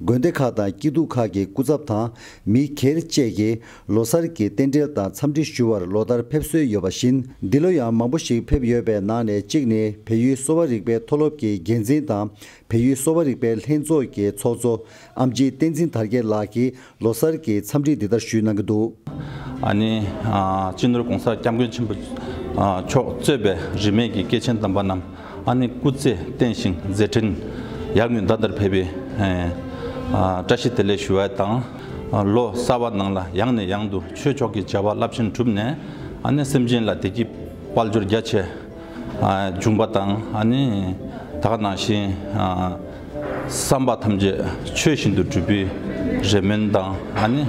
དགོན་སྡེ་ཁག་དང་སྐྱིད་སྡུག་ཁག་གི་སྐུ་ཚབ་དང་མི་སྒེར་བཅས་ཀྱིས་ལོ་གསར་གྱི་རྟེན་འབྲེལ་དང་འཚམས་འདྲི་ཞུ་བར་ལོ་ལྟར་ཕེབས་སྲོལ་ཡོད་པ་བཞིན། འདི་ལོ་ཡང་མང་པོ་ཞིག་ཕེབས་ཡོད་པའི་ནང་ནས་གཅིག་ནི་བལ་ཡུལ་གསོ་བ་རིག་པའི་མཐོ་སློབ་ཀྱི་འགན་འཛིན་དང་བལ་ཡུལ་གསོ་བ་རིག་པའི་ལྷན་ཚོགས་ཀྱི་ཚོགས་གཙོ་ཨམ་ཆི་བསྟན་འཛིན་དར་རྒྱས་ལགས་ཀྱིས་ལོ་གསར་གྱི་འཚམས་འདྲི་འདི་ལྟར་ཞུས་གནང་གི་འདུག། ཨ་ནི། ཨ། སྤྱི་ནོར་༸གོང་ས་༸སྐྱབས་མགོན་ཆེན་པོ། ཨ། མཆོག་གཙོས་པའི་རིས་མེད་ཀྱི་སྐྱེས་ཆེན་དམ་པ་རྣམས། ཨ་ནི་སྐུ་ཚེ་བརྟན་ཞིང་མཛད་འཕྲིན་ཡར་ངོའི་ཟླ་ལྟར་འཕེལ་བའི། ཨ། བཀྲ་ཤིས་བདེ་ལེགས་ཞུ་བ་དང་། ལོ་གསར་བ་ནང་ལ་ཡང་ནས་ཡང་དུ་ཆོས་ཕྱོགས་ཀྱི་བྱ་བ་རླབས་ཆེན་གྲུབ་ནས། ཨ་ནི་སེམས་ཅན་ལ་བདེ་སྐྱིད་དཔལ་འབྱོར་རྒྱ་ཆེ། ཨ། འབྱུང་བ་དང་། ཨ་ནི་ད་ག་ནང་བཞིན། ཨ། བསམ་པ་ཐམས་ཅད་ཆོས་བཞིན་དུ་འགྲུབ་པའི་རེ་སྨོན་དང་། ཨ་ནི་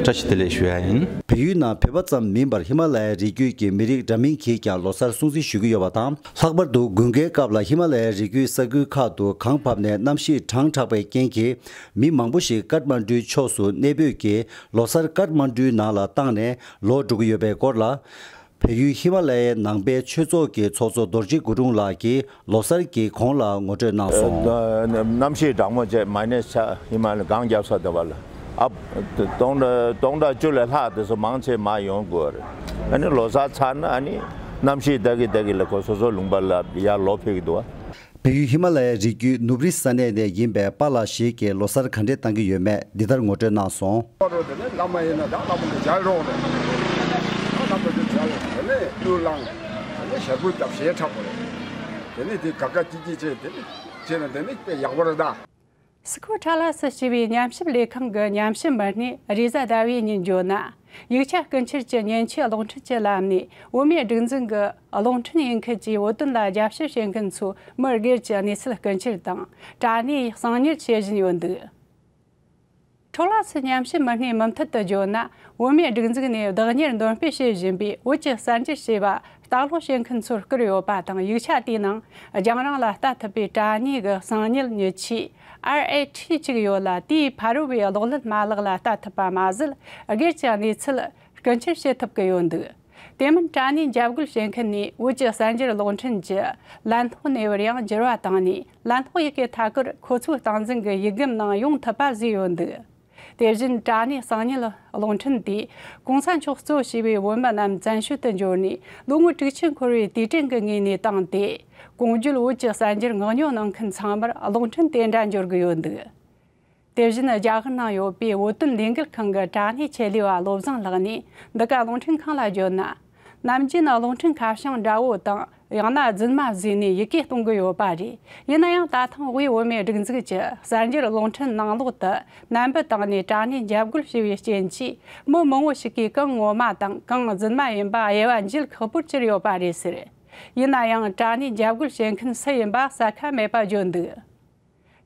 བཀྲ་ཤིས་བདེ་ལེགས་ཞུ་ཡ་ཡིན། བལ་ཡུལ་ནང་བོད་པ་ཙམ་མིན་པར་ཧི་མ་ལ་ཡའི་རི་རྒྱུད་ཀྱི་མི་རིགས་འདྲ་མིན་གྱིས་ཀྱང་ལོ་གསར་སྲུང་བརྩི་ཞུ་གི་ཡོད་པ་དང་། ལྷག་པར་དུ་དགུན་ཁའི་སྐབས་ལ་ཧི་མ་ལ་ཡའི་རི་རྒྱུད་ས་ཁུལ་ཁག་ཏུ་གངས་བབས་ནས་གནམ་གཤིས་གྲང་དྲགས་པའི་རྐྱེན་གྱིས། མི་མང་པོ་ཞིག་ཀཏ་མན་ཌུའི་ཕྱོགས་སུ་གནས་སྤོས་ཀྱིས་ལོ་གསར་ཀཏ་མན་ཌུའི་ནང་ལ་བཏང་ནས་ལོག་འགྲོ་གི་ཡོད་པའི་སྐོར་ལ། བལ་ཡུལ་ཧི་མ་ལ་ཡའི་ནང་པའི་ཆོས་ཚོགས་ཀྱི་ཚོགས་གཙོ་རྡོ་རྗེ་སྐུ་འཁྲུངས་ལགས་ཀྱིས་ལོ་གསར་གྱི་གོང་ལ་ངོ་སྤྲོད་གནང་སོང་། ཨ། གནམ་གཤིས་གྲང་མོ་བྱས། མའི་ནས་ཆ། ཧི་མ་ལ་གངས་རྒྱབ་ས་དེ་བ་ལ། ཨ། སྟོང་ཕྲག་སྟོང་ཕྲག་བཅུ་ལས་ལྷག་དེ་ཚོ་མང་ཆེ་མར་ཡོང་དགོས་རེད། ཨ་ནི་ལོ་གསར་ཚར་ན་ཨ་ནི་གནམ་གཤིས་ད་གི་ད་གི་ལ་ཁོ་སོ་སོ་ལུང་པ་ལ་ཡར་ལོག་ཕེབས་ཀྱི་འདུག་བ། བལ་ཡུལ་ཧི་མ་ལ་ཡའི་རི་རྒྱུད་ནུབ་རི་ས་གནས་ནས་ཡིན་པའི་པཱ་ལགས་ཤིག་གིས་ལོ་གསར་ག་འདྲས་བཏང་གི་ཡོད་མེད་འདི་ལྟར་ངོ་སྤྲོད་གནང་སོང་། ལྷ་མོ་རོ་དེ་ནས་བླ་མ་ཡིན་ན་ད་བླ་མ་དེ་མཇལ་རོགས་རེད། ད་བླ་མ་དེ་མཇལ་རོགས། དེ་ནས་གླུ་བླངས། དེ་ནས་ཞབས་བརྐུས་བརྒྱབ་ཞེ་དྲག་པོ་རེད། དེ་ནས་དེ་ག་ག་ཅི་ཅི་བྱས། དེ་ནས་བྱས་ན་དེ་ནས་དཔེ་ཡག་པོ་རེད་ད། སི་ཁོ་ཁྲ་ལ་སི་ཞེས་པའི་ཉམས་ཞིབ་ལས་ཁང་གི་ཉམས་ཞིབ་མི་སྣས་རེས་གཟའ་ཟླ་བའི་ཉིན་བརྗོད་ན། ཡིག་ཆ་སྐུ་འཁྱེར་གྱི་མཉེན་ཆས་གློག་འཕྲིན་གྱི་ལམ་ནས་བོད་མིའི་སྒྲིག་འཛུགས་ཀྱི་གློག་འཕྲིན་ཡིན་མཁན་གྱི་བོད་དོན་ལ་རྒྱབ་སྐྱོར་བྱེད་མཁན་ཚོའི་མི་སྒེར་གྱི་གནས་ཚུལ་སྐུ་འཁྱེར་དང་། དྲ་གནས་གསང་ཉུལ་བྱེད་བཞིན་ཡོད་འདུག། ཁྲོ་ལ་སི་ཉམས་ཞིབ་མི་སྣས་མུ་མཐུད་དུ་བརྗོད་ན། བོད་མིའི་སྒྲིག་འཛུགས་ནས་བདག་གཉེར་འདོན་སྤེལ་བྱེད་བཞིན་པའི་བོད་ཀྱི་གསར་འགྱུར་ཞེས་པ་ལྟ་ཀློག་བྱེད་མཁན་ཚོར་བསྐུར་ཡོད་པ་དང་། ཡིག་ཆ་དེའི་ནང་རྒྱང་རིང་ལ་ལྟ་ཐུབ་པའི་དྲ་གནས་ཀྱི་གསང་ཉུལ་མྱུལ་ཆས་ཨར་ཨེ་ཊི་གཅིག་ཡོད་ལ། དེའི་ཕ་རོལ་པོའི་གློག་ཀླད་མ་ལག་ལ་ལྟ་ཐུབ་པ་མ་ཟད། སྒེར་གྱི་གནས་ཚུལ་སྐུ་འཁྱེར་བྱེད་ཐུབ་ཀྱི་ཡོད་འདུག། དེ་མིན་དྲ་གནས་འཇབ་རྒོལ་བྱེད་མཁན་ནས་བོད་ཀྱི་གསར་འགྱུར་གློག་འཕྲིན་གྱི་ལན་སློག་གནས་བར་ཡང་འགྱུར་བ་བཏང་ནས། ལན་སློག་ཡི་གེ་མཐའ་སྐོར་ཁོ་ཚོའི་སྟངས་འཛིན་གྱི་ཡིག་སྒམ་ནང་ཡོང་ཐུབ་པ་བཟོས་ཡོད་འདུག། དེ་བཞིན་དྲ་གནས་གསང་ཉུལ་གློག་འཕྲིན་དེས་གོང་ས་མཆོག་གཙོ་བྱས་པའི་བོད་མི་རྣམས་བཙན་བྱོལ་དུ་འབྱོར་ནས་ལོ་ངོ་དྲུག་ཅུ་འཁོར་བའི་དུས་དྲན་གྱི་ངོས་ནས་བཏང་སྟེ། གོང་བརྗོད་བོད་ཀྱི་གསར་འགྱུར་མངགས་ཉོ་གནང་མཁན་ཚང་མར་གློག་འཕྲིན་དེ་འདྲ་འབྱོར་གྱི་ཡོད་འདུག། དེ་བཞིན་རྒྱ་གར་ནང་ཡོད་པའི་བོད་དོན་ལས་འགུལ་ཁང་གི་དྲ་གནས་ཆེད་ལས་པ་བློ་བཟང་ལགས་ནས་འདི་ག་རླུང་འཕྲིན་ཁང་ལ་བརྗོད་ན། ནམ་རྒྱུན་རླུང་འཕྲིན་ཁ་བྱང་འདྲ་བོ་དང་། ཡང་ན་རྫུན་མ་བཟོས་ནས་ཡི་གེ་གཏོང་གི་ཡོད་པ་རེད། ཡིན་ན་ཡང་ད་ཐེངས་དབུས་བོད་མིའི་སྒྲིག་འཛུགས་ཀྱི་གསར་འགྱུར་རླུང་འཕྲིན་ནང་ལོགས་དུ་ནན་པོ་བཏང་ནས་དྲ་གནས་འཇབ་རྒོལ་བྱས་པའི་རྐྱེན་གྱིས། མི་མང་བོ་ཞིག་གིས་གང་ངོ་མ་དང་གང་རྫུན་མ་ཡིན་པ་དབྱེ་བ་འབྱེད་ཁག་པོར་གྱུར་ཡོད་པ་རེད་ཟེར། ཡིན་ན་ཡང་དྲ་གནས་འཇབ་རྒོལ་བྱེད་མཁན་སུ་ཡིན་པ་གསལ་ཁ་མེད་པ་བརྗོད་འདུག།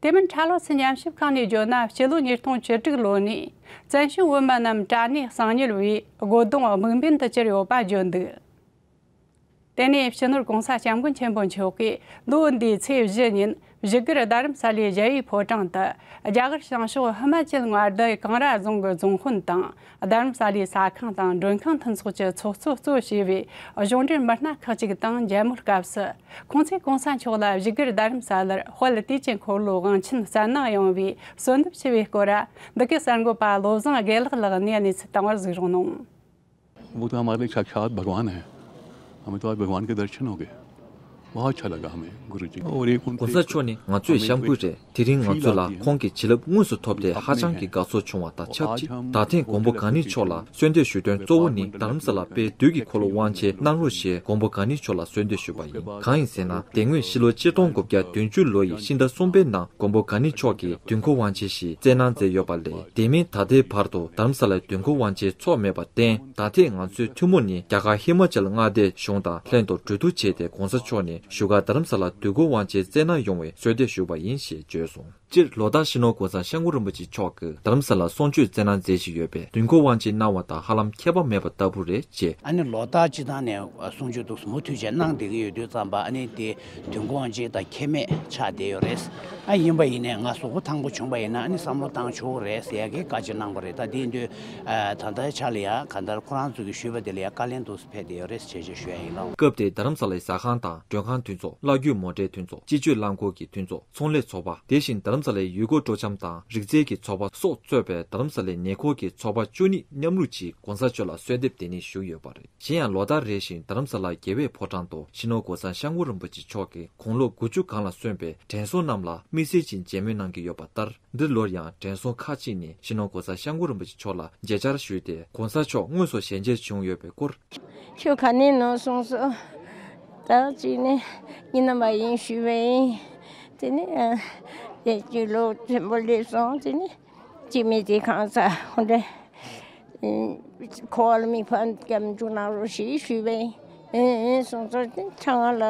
དེ་མིན་ཁྲ་ལོ་སི་ཉམས་ཞིབ་ཁང་ནས་བརྗོད་ན། སྤྱི་ལོ་ཉིས་སྟོང་བཅུ་དྲུག་ལོ་ནས་བཙན་བྱོལ་བོད་མི་རྣམས་དྲ་གནས་གསང་ཉུལ་བའི་སྒོ་རྡུང་དམིགས་འབེན་དུ་གྱུར་ཡོད་པ་བརྗོད་འདུག། དེ་ནས་སྤྱི་ནོར་༸གོང་ས་༸སྐྱབས་མགོན་ཆེན་པོ་མཆོག་གིས་ལོ་འདིའི་ཚེས་བཞི་ཉིན་བཞུགས་སྒར་རྡ་རམ་ས་ལའི་ཞ་ཡི་ཕོ་བྲང་དུ། རྒྱ་གར་བྱང་ཕྱོགས་ཧི་མ་ཅལ་མངའ་སྡེ་ཀང་ར་རྫོང་གི་རྫོང་དཔོན་དང་། རྡ་རམ་ས་ལའི་ཟ་ཁང་དང་མགྲོན་ཁང་མཐུན་ཚོགས་ཀྱི་ཚོགས་གཙོ་གཙོ་བྱས་པའི་གཞུང་འབྲེལ་མི་སྣ་ཁག་ཅིག་དང་མཇལ་མོལ་སྐབས་སུ། ཁོང་ཚོས་༸གོང་ས་མཆོག་ལ་བཞུགས་སྒར་རྡ་རམ་ས་ལར་དཔལ་དུས་ཀྱི་འཁོར་ལོ་དབང་ཆེན་བསྩལ་གནང་ཡོང་བའི་གསོལ་འདེབས་ཞུ་བའི་སྐོར། འདི་གའི་གསར་འགོད་པ་བློ་བཟང་དགེ་ལེགས་ལགས་ནས་གནས་ཚུལ་བཏང་བར་གཟིགས་རོགས་གནང་། वो तो हमारे लिए साक्षात भगवान है। हमें तो आज भगवान के दर्शन हो गए। बहुत अच्छा लगा हमें गुरु जी। और एक उनके༸གོང་ས་མཆོག་ནི་ང་ཚོའི་བཤམས་མགུར་རེད། དེ་རིང་ང་ཚོ་ལ་ཁོང་གི་བྱིན་རླབས་དངོས་སུ་ཐོབ་སྟེ་ཧ་ཅང་གི་དགའ་ཚོར་བྱུང་བ་དང་ཆབས་ཅིག་ད་ཐེངས་མགོན་པོ་གང་ཉིད་མཆོག་ལ་གསོལ་འདེབས་ཞུ་དོན་གཙོ་བོ་ནི་རྡ་རམ་ས་ལ་དཔལ་དུས་ཀྱི་འཁོར་ལོ་དབང་ཆེན་གནང་རོགས་ཞེས་མགོན་པོ་གང་ཉིད་མཆོག་ལ་གསོལ་འདེབས་ཞུས་པ་ཡིན། གང་ཡིན་ཟེར་ན། དེ་སྔོན་ཕྱི་ལོ་ཆིག་སྟོང་དགུ་བརྒྱ་བདུན་ཅུ་ལོ་ཡི་ཕྱི་ཟླ་གསུམ་པའི་ནང་མགོན་པོ་གང་ཉིད་མཆོག་གིས་དུས་འཁོར་དབང་ཆེན་ཞིག་བསྩལ་གནང་མཛད་ཡོད་པ་ལས། དེ་མིན་ད་ལྟའི་བར་དུ་རྡ་རམ་ས་ལའི་དུས་འཁོར་དབང་ཆེན་ཚོགས་མེད་པར་བརྟེན། ད་ཐེངས་ང་ཚོའི་ཐུན་མོང་ནི་རྒྱ་གར་ཧི་མ་ཅལ་མངའ་སྡེའི་གཞུང་དང་ལྷན་དུ་གྲོས་བསྡུར་བྱས་ཏེ་༸གོང་ས་མཆོག་ནས་བཞུགས་སྒར་རྡ་རམ་ས་ལར་དུས་འཁོར་དབང་ཆེན་བསྩལ་གནང་ཡོང་བའི་གསོལ་འདེབས་ཞུས་པ་ཡིན་ཞེས་བརྗོད་སོང་། སྤྱིར་ལོ་ལྟར་སྤྱི་ནོར་༸གོང་ས་༸སྐྱབས་མགོན་རིན་པོ་ཆེ་མཆོག་གིས་རྡ་རམ་ས་ལར་གསུང་ཆོས་བསྩལ་གནང་མཛད་བཞིན་ཡོད་པས་དུས་འཁོར་དབང་ཆེན་གནང་བ་དང་ཧ་ལམ་ཁྱད་པར་མེད་པ་ལྟ་བུ་རེད་ཅེས། ཨ་ནི་ལོ་ལྟར་སྤྱི་བཏང་ནས་གསུང་ཆོས་འདུག་མུ་མཐུད་བྱས་གནང་བསྡད་ཀྱི་ཡོད་དུས་ཙམ་པ། ཨ་ནི་དེ་དུས་འཁོར་དབང་ཆེན་དང་ཁྱད་མེད་ཆགས་བསྡད་ཡོད་རེད། ཨ་ཡིན་པ་ཡིན་ནའི་ང་གཟུགས་པོ་ཐང་པོ་བྱུང་པ་ཡིན་ན་ཨ་ནི་བསམ་བློ་བཏང་ཆོག་གི་རེད་ཟེར་ཡ་གི་བཀའ་ཅིག་གནང་པ་རེད། ད་དེ་ཡིན་དུས་ཨ་ད་ལྟའི་ཆ་ལ་ཡ་གང་ལྟར་ཁོ་རང་ཚོ་གིས་ཞུས་པ་དེ་ལ་ཡ་བཀའ་ལན་འདུག་སེ་ཕེབས་བསྡད་ཡོད་རེད་ཞེས་ཞུ་ཡ་ཡིན་ལགས། སྐབས་དེར་རྡ་རམ་ས་ལའི་ཟ་ཁང་དང་མགྲོན་ཁང་མཐུན་ཚོགས། གླ་རྒྱུ་མོ་ཊའི་མཐུན་ཚོགས། སྤྱི་སྤྱོད་རླངས་འཁོར་གྱི་མཐུན་ཚོགས། ཚོང་ལས་ཚོགས་པ། དེ་བཞིན་རྡ་རམ་ས་ལའི་ཡུལ་སྐོར་སྤྲོ་འཆམ་དང་རིག་རྩལ་གྱི་ཚོགས་པ་སོགས་གཙོས་པའི་རྡ་རམ་ས་ལའི་ཉེ་འཁོར་གྱི་ཚོགས་པ་བཅུ་གཉིས་མཉམ་རུབ་ཀྱིས་༸གོང་ས་མཆོག་ལ་གསོལ་འདེབས་དེ་ནི་ཞུས་ཡོད་པ་རེད། གཞན་ཡང་ལོ་ལྟར་རེ་བཞིན་རྡ་རམ་ས་ལ་རྒྱལ་བའི་ཕོ་བྲང་དུ་སྤྱི་ནོར་༸གོང་ས་༸སྐྱབས་མགོན་རིན་པོ་ཆེ་མཆོག་གིས་དགུང་ལོ་དགུ་བཅུ་གང་ལ་སོན་པའི་དྲན་གསོ་རྣམས་ལ་དམིགས་བསལ་གྱི་མཇལ་མོལ་གནང་གི་ཡོད་པ་ལྟར། འདི་ལོར་ཡང་དྲན་གསོ་ཁག་ཅིག་ནས་སྤྱི་ནོར་༸གོང་ས་༸སྐྱབས་མགོན་རིན་པོ་ཆེ་མཆོག་ལ་མཇལ་བཅར་ཞུས་ཏེ། ༸གོང་ས་མཆོག་དངོས་སུ་ཞལ་མཇལ་བྱུང་ཡོད་པའི་སྐོར། ཁྱོད་ག་ནས་ནང་སོང་སོང་། ད་ཅིག་ནས་ཉི་ན་མ་ཡིན་ཞུས་པ་ཡིན། དེ་ནས་ཨ་དེ་ཅིག་ལོ་ཆེན་པོ་སླེབས་སོང་། དེ་ནས་ཅི་མི་དེ་གང་ས་ཧོ་འདྲ་ཁོ་བ་ལ་མི་ཕམ་སྐྱབས་འཇུག་གནང་རོགས་ཞེས་ཞུས་པ་ཡིན། ཨེ་ཨེ་སོང་ཙང་དེ་ཚང་ང་ལ་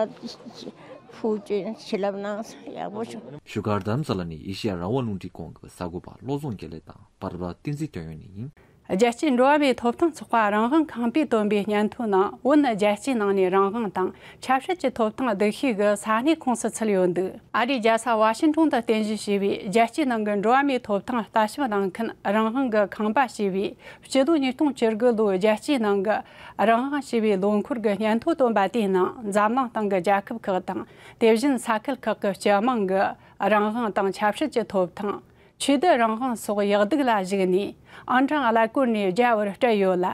ཕུགས་ཀྱི་བྱིན་རླབས་གནང་སོང་། ཡག་པོ་བྱུང་། བཞུགས་སྒར་རྡ་རམ་ས་ལ་ནས་ཨེ་ཤེ་ཡ་རང་དབང་རླུང་འཕྲིན་ཁང་གི་གསར་འགོད་པ་བློ་བཟང་དགེ་ལེགས་དང་། པར་པ་བསྟན་འཛིན་དོན་ཡོད་ནས་ཡིན། རྒྱལ་སྤྱིའི་འགྲོ་བ་མིའི་ཐོབ་ཐང་ཚོགས་པ་རང་དབང་ཁང་པས་བཏོན་པའི་སྙན་ཐོའི་ནང་། བོད་ནི་རྒྱལ་སྤྱིའི་ནང་ནས་རང་དབང་དང་ཆབ་སྲིད་ཀྱི་ཐོབ་ཐང་སྡུག་ཤོས་ཀྱི་ས་གནས་ཁོངས་སུ་ཚུད་ཡོད་འདུག་ཨ་རིའི་རྒྱལ་ས་ཝ་ཤིང་ཏོན་དུ་རྟེན་གཞི་བྱས་པའི་རྒྱལ་སྤྱིའི་ནང་གི་འགྲོ་བ་མིའི་ཐོབ་ཐང་ལྟ་ཞིབ་གནང་མཁན་རང་དབང་གི་ཁང་པ་ཞེས་པས། སྤྱི་ལོ་ཉིས་སྟོང་བཅུ་དགུ་ལོའི་རྒྱལ་སྤྱིའི་ནང་གི་རང་དབང་ཞེས་པའི་ལོ་འཁོར་གྱི་སྙན་ཐོ་བཏོན་པ་དེའི་ནང་། འཛམ་གླིང་སྟེང་གི་རྒྱལ་ཁབ་ཁག་དང་། དེ་བཞིན་ས་ཁུལ་ཁག་གི་སྤྱི་དམངས་ཀྱི་རང་དབང་དང་ཆབ་སྲིད་ཀྱི་ཐོབ་ཐང་། ཆོས་དད་རང་དབང་སོགས་ཡག་སྡུག་ལ་གཞིགས་ནས་ཨང་གྲངས་ཀླད་ཀོར་ནས་བརྒྱ་བར་སྤྲད་ཡོད་ལ།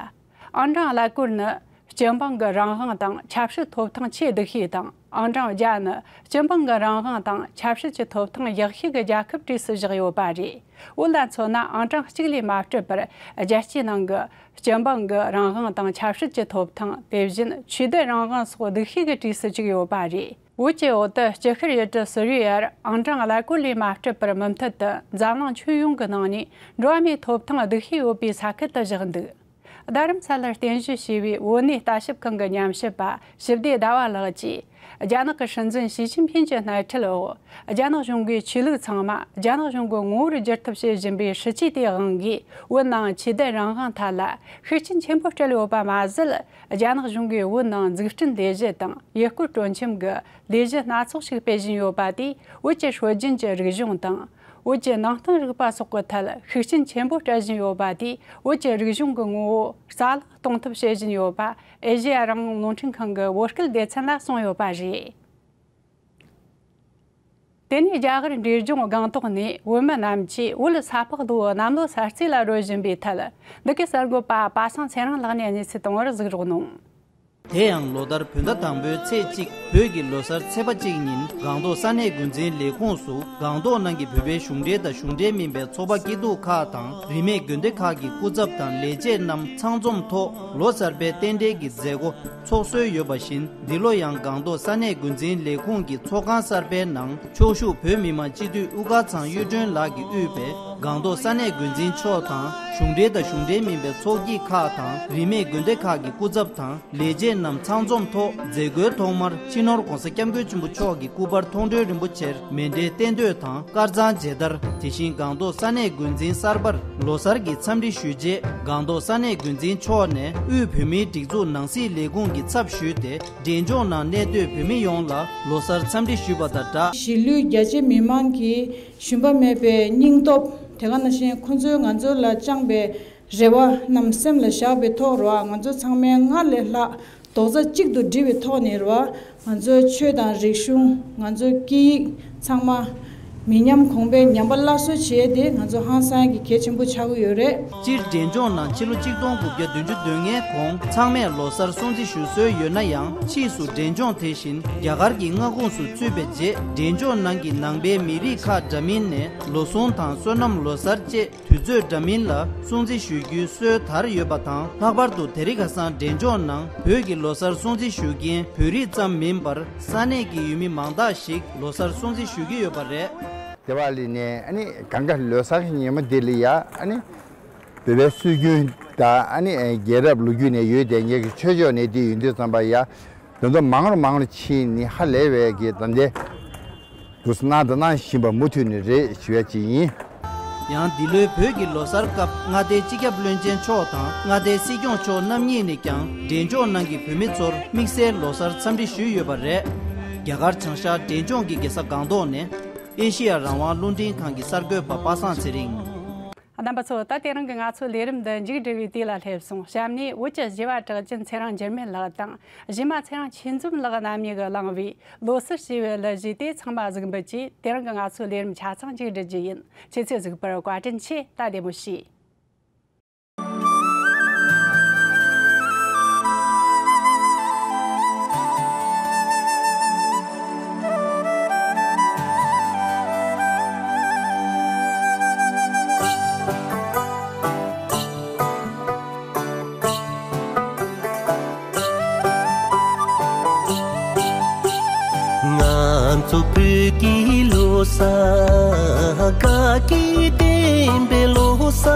ཨང་གྲངས་ཀླད་ཀོར་ནི་སྤྱི་འབངས་ཀྱི་རང་དབང་དང་ཆབ་སྲིད་ཐོབ་ཐང་ཆེས་སྡུག་ཤོས་དང་། ཨང་གྲངས་བརྒྱ་ནི་སྤྱི་འབངས་ཀྱི་རང་དབང་དང་ཆབ་སྲིད་ཀྱི་ཐོབ་ཐང་ཡག་ཤོས་ཀྱི་རྒྱལ་ཁབ་གྲས་སུ་བཞག་ཡོད་པ་རེད། བོད་ལ་མཚོན་ན། ཨང་གྲངས་གཅིག་ལས་མ་སྤྲད་པར་རྒྱལ་སྤྱིའི་ནང་གི་སྤྱི་འབངས་ཀྱི་རང་དབང་དང་ཆབ་སྲིད་ཀྱི་ཐོབ་ཐང་། དེ་བཞིན་ཆོས་དད་རང་དབང་སོགས་སྡུག་ཤོས་ཀྱི་གྲས་སུ་བཅུག་ཡོད་པ་རེད། བོད་ཀྱི་འོག་ཏུ་སྐྱིད་ཤར་ཡུལ་གྲུ་སུ་རི་ཡར་ཨང་གྲངས་ཀླད་ཀོར་ལས་མ་སྤྲད་པར་མུ་མཐུད་དུ་འཛམ་གླིང་ཁྱོན་ཡོངས་ཀྱི་ནང་ནས་འགྲོ་བ་མིའི་ཐོབ་ཐང་སྡུག་ཤོས་ཡོད་པའི་ས་ཁུལ་དུ་བཞག་འདུག་རྡ་རམ་ས་ལར་རྟེན་གཞི་བྱས་པའི་བོད་གནས་ལྟ་ཞིབ་ཁང་གི་ཉམས་ཞིབ་པ་ཞི་བདེ་ཟླ་བ་ལགས་ཀྱིས། རྒྱ་ནག་གི་སྲིད་འཛིན་ཞི་ཅིན་ཕིན་གྱི་སྣེ་ཁྲིད་འོག་རྒྱ་ནག་གཞུང་གིས་ཆོས་ལུགས་ཚང་མ་རྒྱ་ནག་གཞུང་གི་ངོ་བོར་བསྒྱུར་ཐབས་བྱེད་བཞིན་པའི་སྲིད་ཇུས་དེའི་དབང་གིས། བོད་ནང་ཆོས་དད་རང་དབང་ཐད་ལ་ཤུགས་རྐྱེན་ཆེན་པོ་སྤྲད་ཡོད་པ་མ་ཟད། རྒྱ་ནག་གཞུང་གིས་བོད་ནང་འཛུགས་སྐྲུན་ལས་གཞི་དང་ཡུལ་སྐོར་སྤྲོ་འཆམ་གྱི་ལས་གཞི་སྣ་ཚོགས་ཤིག་སྤེལ་བཞིན་ཡོད་པ་དེས། བོད་ཀྱི་སྲོལ་རྒྱུན་གྱི་རིག་གཞུང་དང་། བོད་ཀྱི་ནང་བསྟན་རིག་པ་སོགས་ཀྱི་ཐད་ཤུགས་རྐྱེན་ཆེན་པོ་སྤྲད་བཞིན་ཡོད་པ་དེས། བོད་ཀྱི་རིག་གཞུང་གི་ངོ་བོ་རྩ་བརླག་གཏོང་ཐབས་བྱེད་བཞིན་ཡོད་པ། ཨེ་ཤེ་ཡ་རང་དབང་རླུང་འཕྲིན་ཁང་གི་བོད་སྐད་སྡེ་ཚན་ལ་གསུངས་ཡོད་པ་རེད། དེ་ནས་རྒྱ་གར་འབྲས་ལྗོངས་སྒང་ཏོག་ནས་བོད་མི་རྣམས་ཀྱིས་བོད་ས་ཕག་ལོའི་གནམ་ལོ་གསར་ཚེས་ལ་རོལ་བཞིན་པའི་ཐད། འདི་གའི་གསར་འགོད་པ་པ་སངས་ཚེ་རིང་ལགས་ནས་གནས་ཚུལ་གཏོང་བར་གཟིགས་རོགས་གནང་། དེ་ཡང་ལོ་ལྟར་བོད་ཟླ་དང་པོའི་ཚེས་གཅིག་བོད་ཀྱི་ལོ་གསར་ཚེས་པ་གཅིག་ཉིན་སྒང་ཏོག་ས་གནས་འགོ་འཛིན་ལས་ཁུངས་སུ་སྒང་ཏོག་ནང་གི་བོད་པའི་གཞུང་འབྲེལ་དང་གཞུང་འབྲེལ་མིན་པའི་ཚོགས་པ་སྐྱིད་སྡུག་ཁག་དང་རིས་མེད་དགོན་སྡེ་ཁག་གི་སྐུ་ཚབ་དང་ལས་བྱེད་རྣམས་ཚང་འཛོམས་ཐོག་ལོ་གསར་པའི་རྟེན་འབྲེལ་གྱི་མཛད་སྒོ་ཚོགས་སྲོལ་ཡོད་པ་བཞིན། འདི་ལོ་ཡང་སྒང་ཏོག་ས་གནས་འགོ་འཛིན་ལས་ཁུངས་ཀྱི་ཚོགས་ཁང་གསར་པའི་ནང་ཕྱོགས་བཞུགས་བོད་མི་མང་སྤྱི་འཐུས་དབུ་དཀར་ཚང་གཡུ་སྒྲོན་ལགས་ཀྱིས་དབུས་པའི་ སྒང་ཏོག་ས་གནས་འགོ་འཛིན་མཆོག་དང་གཞུང་འབྲེལ་དང་གཞུང་འབྲེལ་མིན་པའི་ཚོགས་སྐྱིད་ཁག་དང་རིས་མེད་དགོན་སྡེ་ཁག་གི་སྐུ་ཚབ་དང་ལས་བྱེད་རྣམས་ཚང་འཛོམས་ཐོག་མཛད་སྒོའི་ཐོག་མར་སྤྱི་ནོར་༧གོང་ས་༧སྐྱབས་མགོན་ཆེན་པོ་མཆོག་གི་སྐུ་པར་མཐོང་གྲོལ་རིན་པོ་ཆེར་མཎྜལ་རྟེན་མདོས་དང་དཀར་གཙང་མཇལ་དར། དེ་བཞིན་སྒང་ཏོག་ས་གནས་འགོ་འཛིན་གསར་པར་ལོ་གསར་གྱི་འཚམས་འདྲི་ཞུས་རྗེས་སྒང་ཏོག་ས་གནས་འགོ་འཛིན་མཆོག་ནས་དབུས་བོད་མིའི་སྒྲིག་འཛུགས་ནང་སྲིད་ལས་ཁུངས་ཀྱི་ཚབ་ཞུས་ཏེ་འབྲས་ལྗོངས་ནང་གནས་སྡོད་བོད་མི་ཡོངས་ལ་ལོ་གསར་འཚམས་འདྲི་ཞུས་པ་དང་སྦྲགས། གཞིས་ལུས་རྒྱ་ཆེ་མི་མང་གིས་ཞུམ་པ་མེད་པའི་སྙིང་སྟོབས། དེ་ག་ནང་བཞིན་ཁོ་ཚོས་ང་ཚོ་ལ་བཅངས་པའི་རེ་བ་རྣམས་སེམས་ལ་བཞག་པའི་ཐོག་རེད་བ། ང་ཚོ་ཚང་མས་སྔར་ལས་ལྷག་རྡོག་རྩ་གཅིག་ཏུ་སྒྲིལ་བའི་ཐོག་ནས་རེད་བ། ང་ཚོའི་ཆོས་དང་རིག་གཞུང་། ང་ཚོའི་སྐད་ཡིག་ཚང་མ་མི་ཉམས་གོང་འཕེལ་ཉམས་པ་སླར་གསོ་བྱེད་ཡས་དེ་ང་ཚོ་ཧང་སང་གི་གལ་ཆེན་པོ་ཆགས་ཀྱི་ཡོད་རེད། སྤྱིར་འབྲས་ལྗོངས་ནང་ཕྱི་ལོ་གཅིག་སྟོང་དགུ་བརྒྱ་བདུན་ཅུ་དོན་ལྔའི་གོང་ཚང་མས་ལོ་གསར་སྲུང་བརྩི་ཞུ་སྲོལ་ཡོད་ན་ཡང་། ཕྱིས་སུ་འབྲས་ལྗོངས་དེ་བཞིན་རྒྱ་གར་གྱི་མངའ་ཁོངས་སུ་ཚུད་པའི་རྗེས། འབྲས་ལྗོངས་ནང་གི་ནང་པའི་མི་རིགས་ཁག་འདྲ་མིན་ནས་ལོ་གསུམ་དང་བསོད་ནམས་ལོ་གསར་བཅས་དུས་ཚོད་འདྲ་མིན་ལ་སྲུང་བརྩི་ཞུ་རྒྱུའི་སྲོལ་དར་ཡོད་པ་དང་། ལྷག་པར་དུ་དེ་རིང་ཁ་སང་འབྲས་ལྗོངས་ནང་བོད་ཀྱི་ལོ་གསར་སྲུང་བརྩི་ཞུ་མཁན་བོད་རིགས་ཙམ་མིན་པར་ས་གནས་ཀྱི་ཡུལ་མི་མང་དག་ཞིག་ལོ་གསར་སྲུང་བརྩི་ཞུ་གི་ཡོད་པ་རེད། དེ་བ་ལི་ནས་ཨ་ནི་གང་ག་ལོ་གསར་གྱི་ཉིན་མོ་འདི་ལ་ཡ་ཨ་ནི་བོད་པའི་སྲོལ་རྒྱུན་དང་ཨ་ནི་རྒྱལ་རབས་ལོ་རྒྱུས་ནས་ཡོད་བསྡད་མཁན་གྱི་ཆོས་ཕྱོགས་ནས་འདི་ཡོད་དུས་ཙམ་པ་ཡ། དོན་དུ་མང་རུ་མང་རུ་ཕྱིན་ནི་ཧ་ལས་པའི་གི་ད་ལྟའི་དུ་སྣང་དང་སྣང་བཞིན་པ་མུ་མཐུད་ནས་རེད་ཞུ་ཡ་ཅིག་ཡིན། ཡང་འདི་ལོའི་བོད་ཀྱི་ལོ་གསར་སྐབས་མངའ་སྡེའི་སྤྱི་ཁྱབ་བློན་ཆེན་མཆོག་དང་མངའ་སྡེའི་སྲིད་སྐྱོང་མཆོག་རྣམ་གཉིས་ནས་ཀྱང་འབྲས་ལྗོངས་ནང་གི་བོད་མི་ཚོར་དམིགས་བསལ་ལོ་གསར་འཚམས་འདྲི་ཞུས་ཡོད་པ་རེད། རྒྱ་གར་བྱང་ཤར་འབྲས་ལྗོངས་ཀྱི་རྒྱལ་ས་སྒང་ཏོག་ནས་ཨེ་ཤི་ཡ་རང་དབང་རླུང་འཕྲིན་ཁང་གི་གསར་འགོད་པ་པ་སངས་ཚེ་རིང་། རྣམ་པ་ཚོ། ད་དེ་རིང་གི་ང་ཚོའི་ལས་རིམ་འདི་མཇུག་སྒྲིལ་བའི་དུས་ལ་སླེབས་སོང་། གཤམ་ནས་བོད་ཀྱི་གཞས་པ་གྲགས་ཅན་ཚེ་རིང་འགྱུར་མེད་ལགས་དང་གཞས་མ་ཚེ་རིང་ཆོས་འཛོམས་ལགས་རྣམ་གཉིས་ཀྱིས་བླངས་པའི་ལོ་གསར་ཞེས་པའི་གླུ་གཞས་དེ་ཚང་མ་གཟིགས་འབུལ་གྱིས་དེ་རིང་གི་ང་ཚོའི་ལས་རིམ་ཆ་ཚང་མཇུག་སྒྲིལ་རྒྱུ་ཡིན། ཁྱེད་ཚོས་གཟིགས་པར་བཀའ་དྲིན་ཆེ། ད་བདེ་མོ་བྱོས། ང་ཚོ་བོད་ཀྱི་ལོ་གསར་དགའ་སྐྱིད་ལྡན་པའི་ལོ་གསར།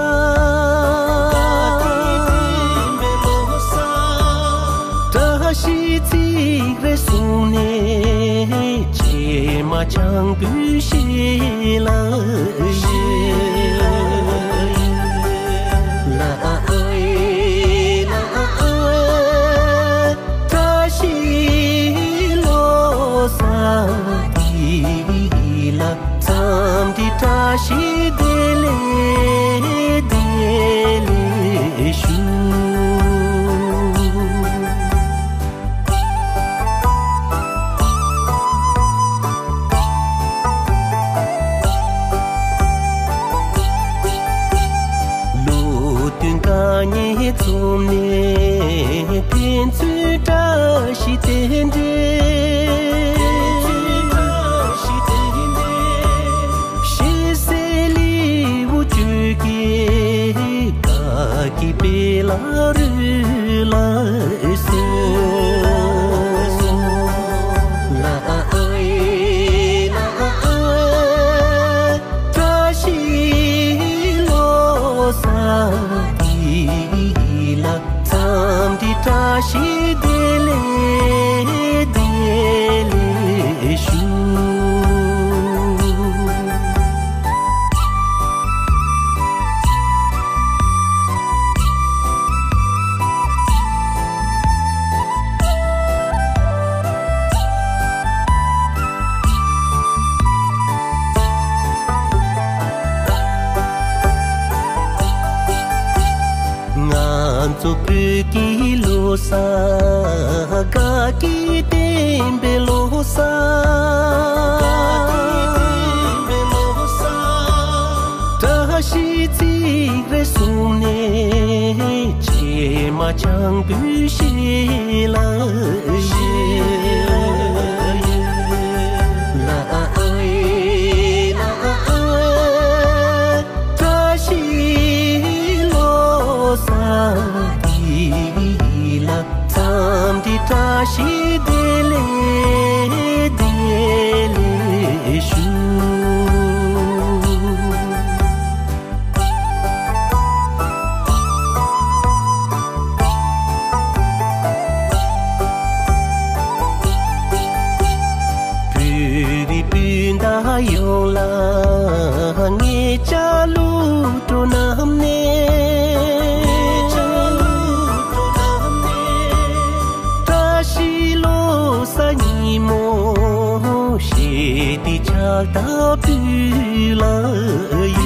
བཀྲ་ཤིས་ཚིག་རེ་གསུངས་ནས། ཕྱེ་མ་ཆང་བུ་ཞིག་ལ་ཞིག་ལ་ཨེ་ལ་ཨེ། བཀྲ་ཤིས་ལོ་གསར་འདི་ལ་འཚམས་འདྲི་བཀྲ་ཤིས་བདེ་ལེགས་བདེ་ལེགས་ཞུ། ལོ་སྟོན་དགའ་ཉེ་འཛོམས་ནས། ཕན་ཚུན་བཀྲ་ཤིས་རྟེན་འབྲེལ། ཕྱི་གསལ་ལེའུ་བཅུ་གི་དགའ་སྐྱིད་པའི་ལ་རུ་ལ་སོ། ལ་ཨེ་ལ་ཨེ། བཀྲ་ཤིས་ལོ་གསར་འདི་ལ་འཚམས་འདྲི་བཀྲ་ཤིས་བདེ་ལེགས་བདེ་ལེགས་ཞུ། ང་ཚོ་བོད་ཀྱི་ལོ་གསར། དགའ་སྐྱིད་ལྡན་པའི་ལོ་གསར། བཀྲ་ཤིས་ཚིག་རེ་གསུངས་ནས། ཕྱེ་མ་ཆང་བུ་ཞིག་ལ་ཞིག་ལ་ཨེ་ལ་ཨེ། བཀྲ་ཤིས་ལོ་གསར་འདི་ལ་འཚམས་འདྲི་བཀྲ་ཤིས་བདེ་ལེགས་བདེ་ལེགས་ཞུ། ལྟ་བུ་ལ་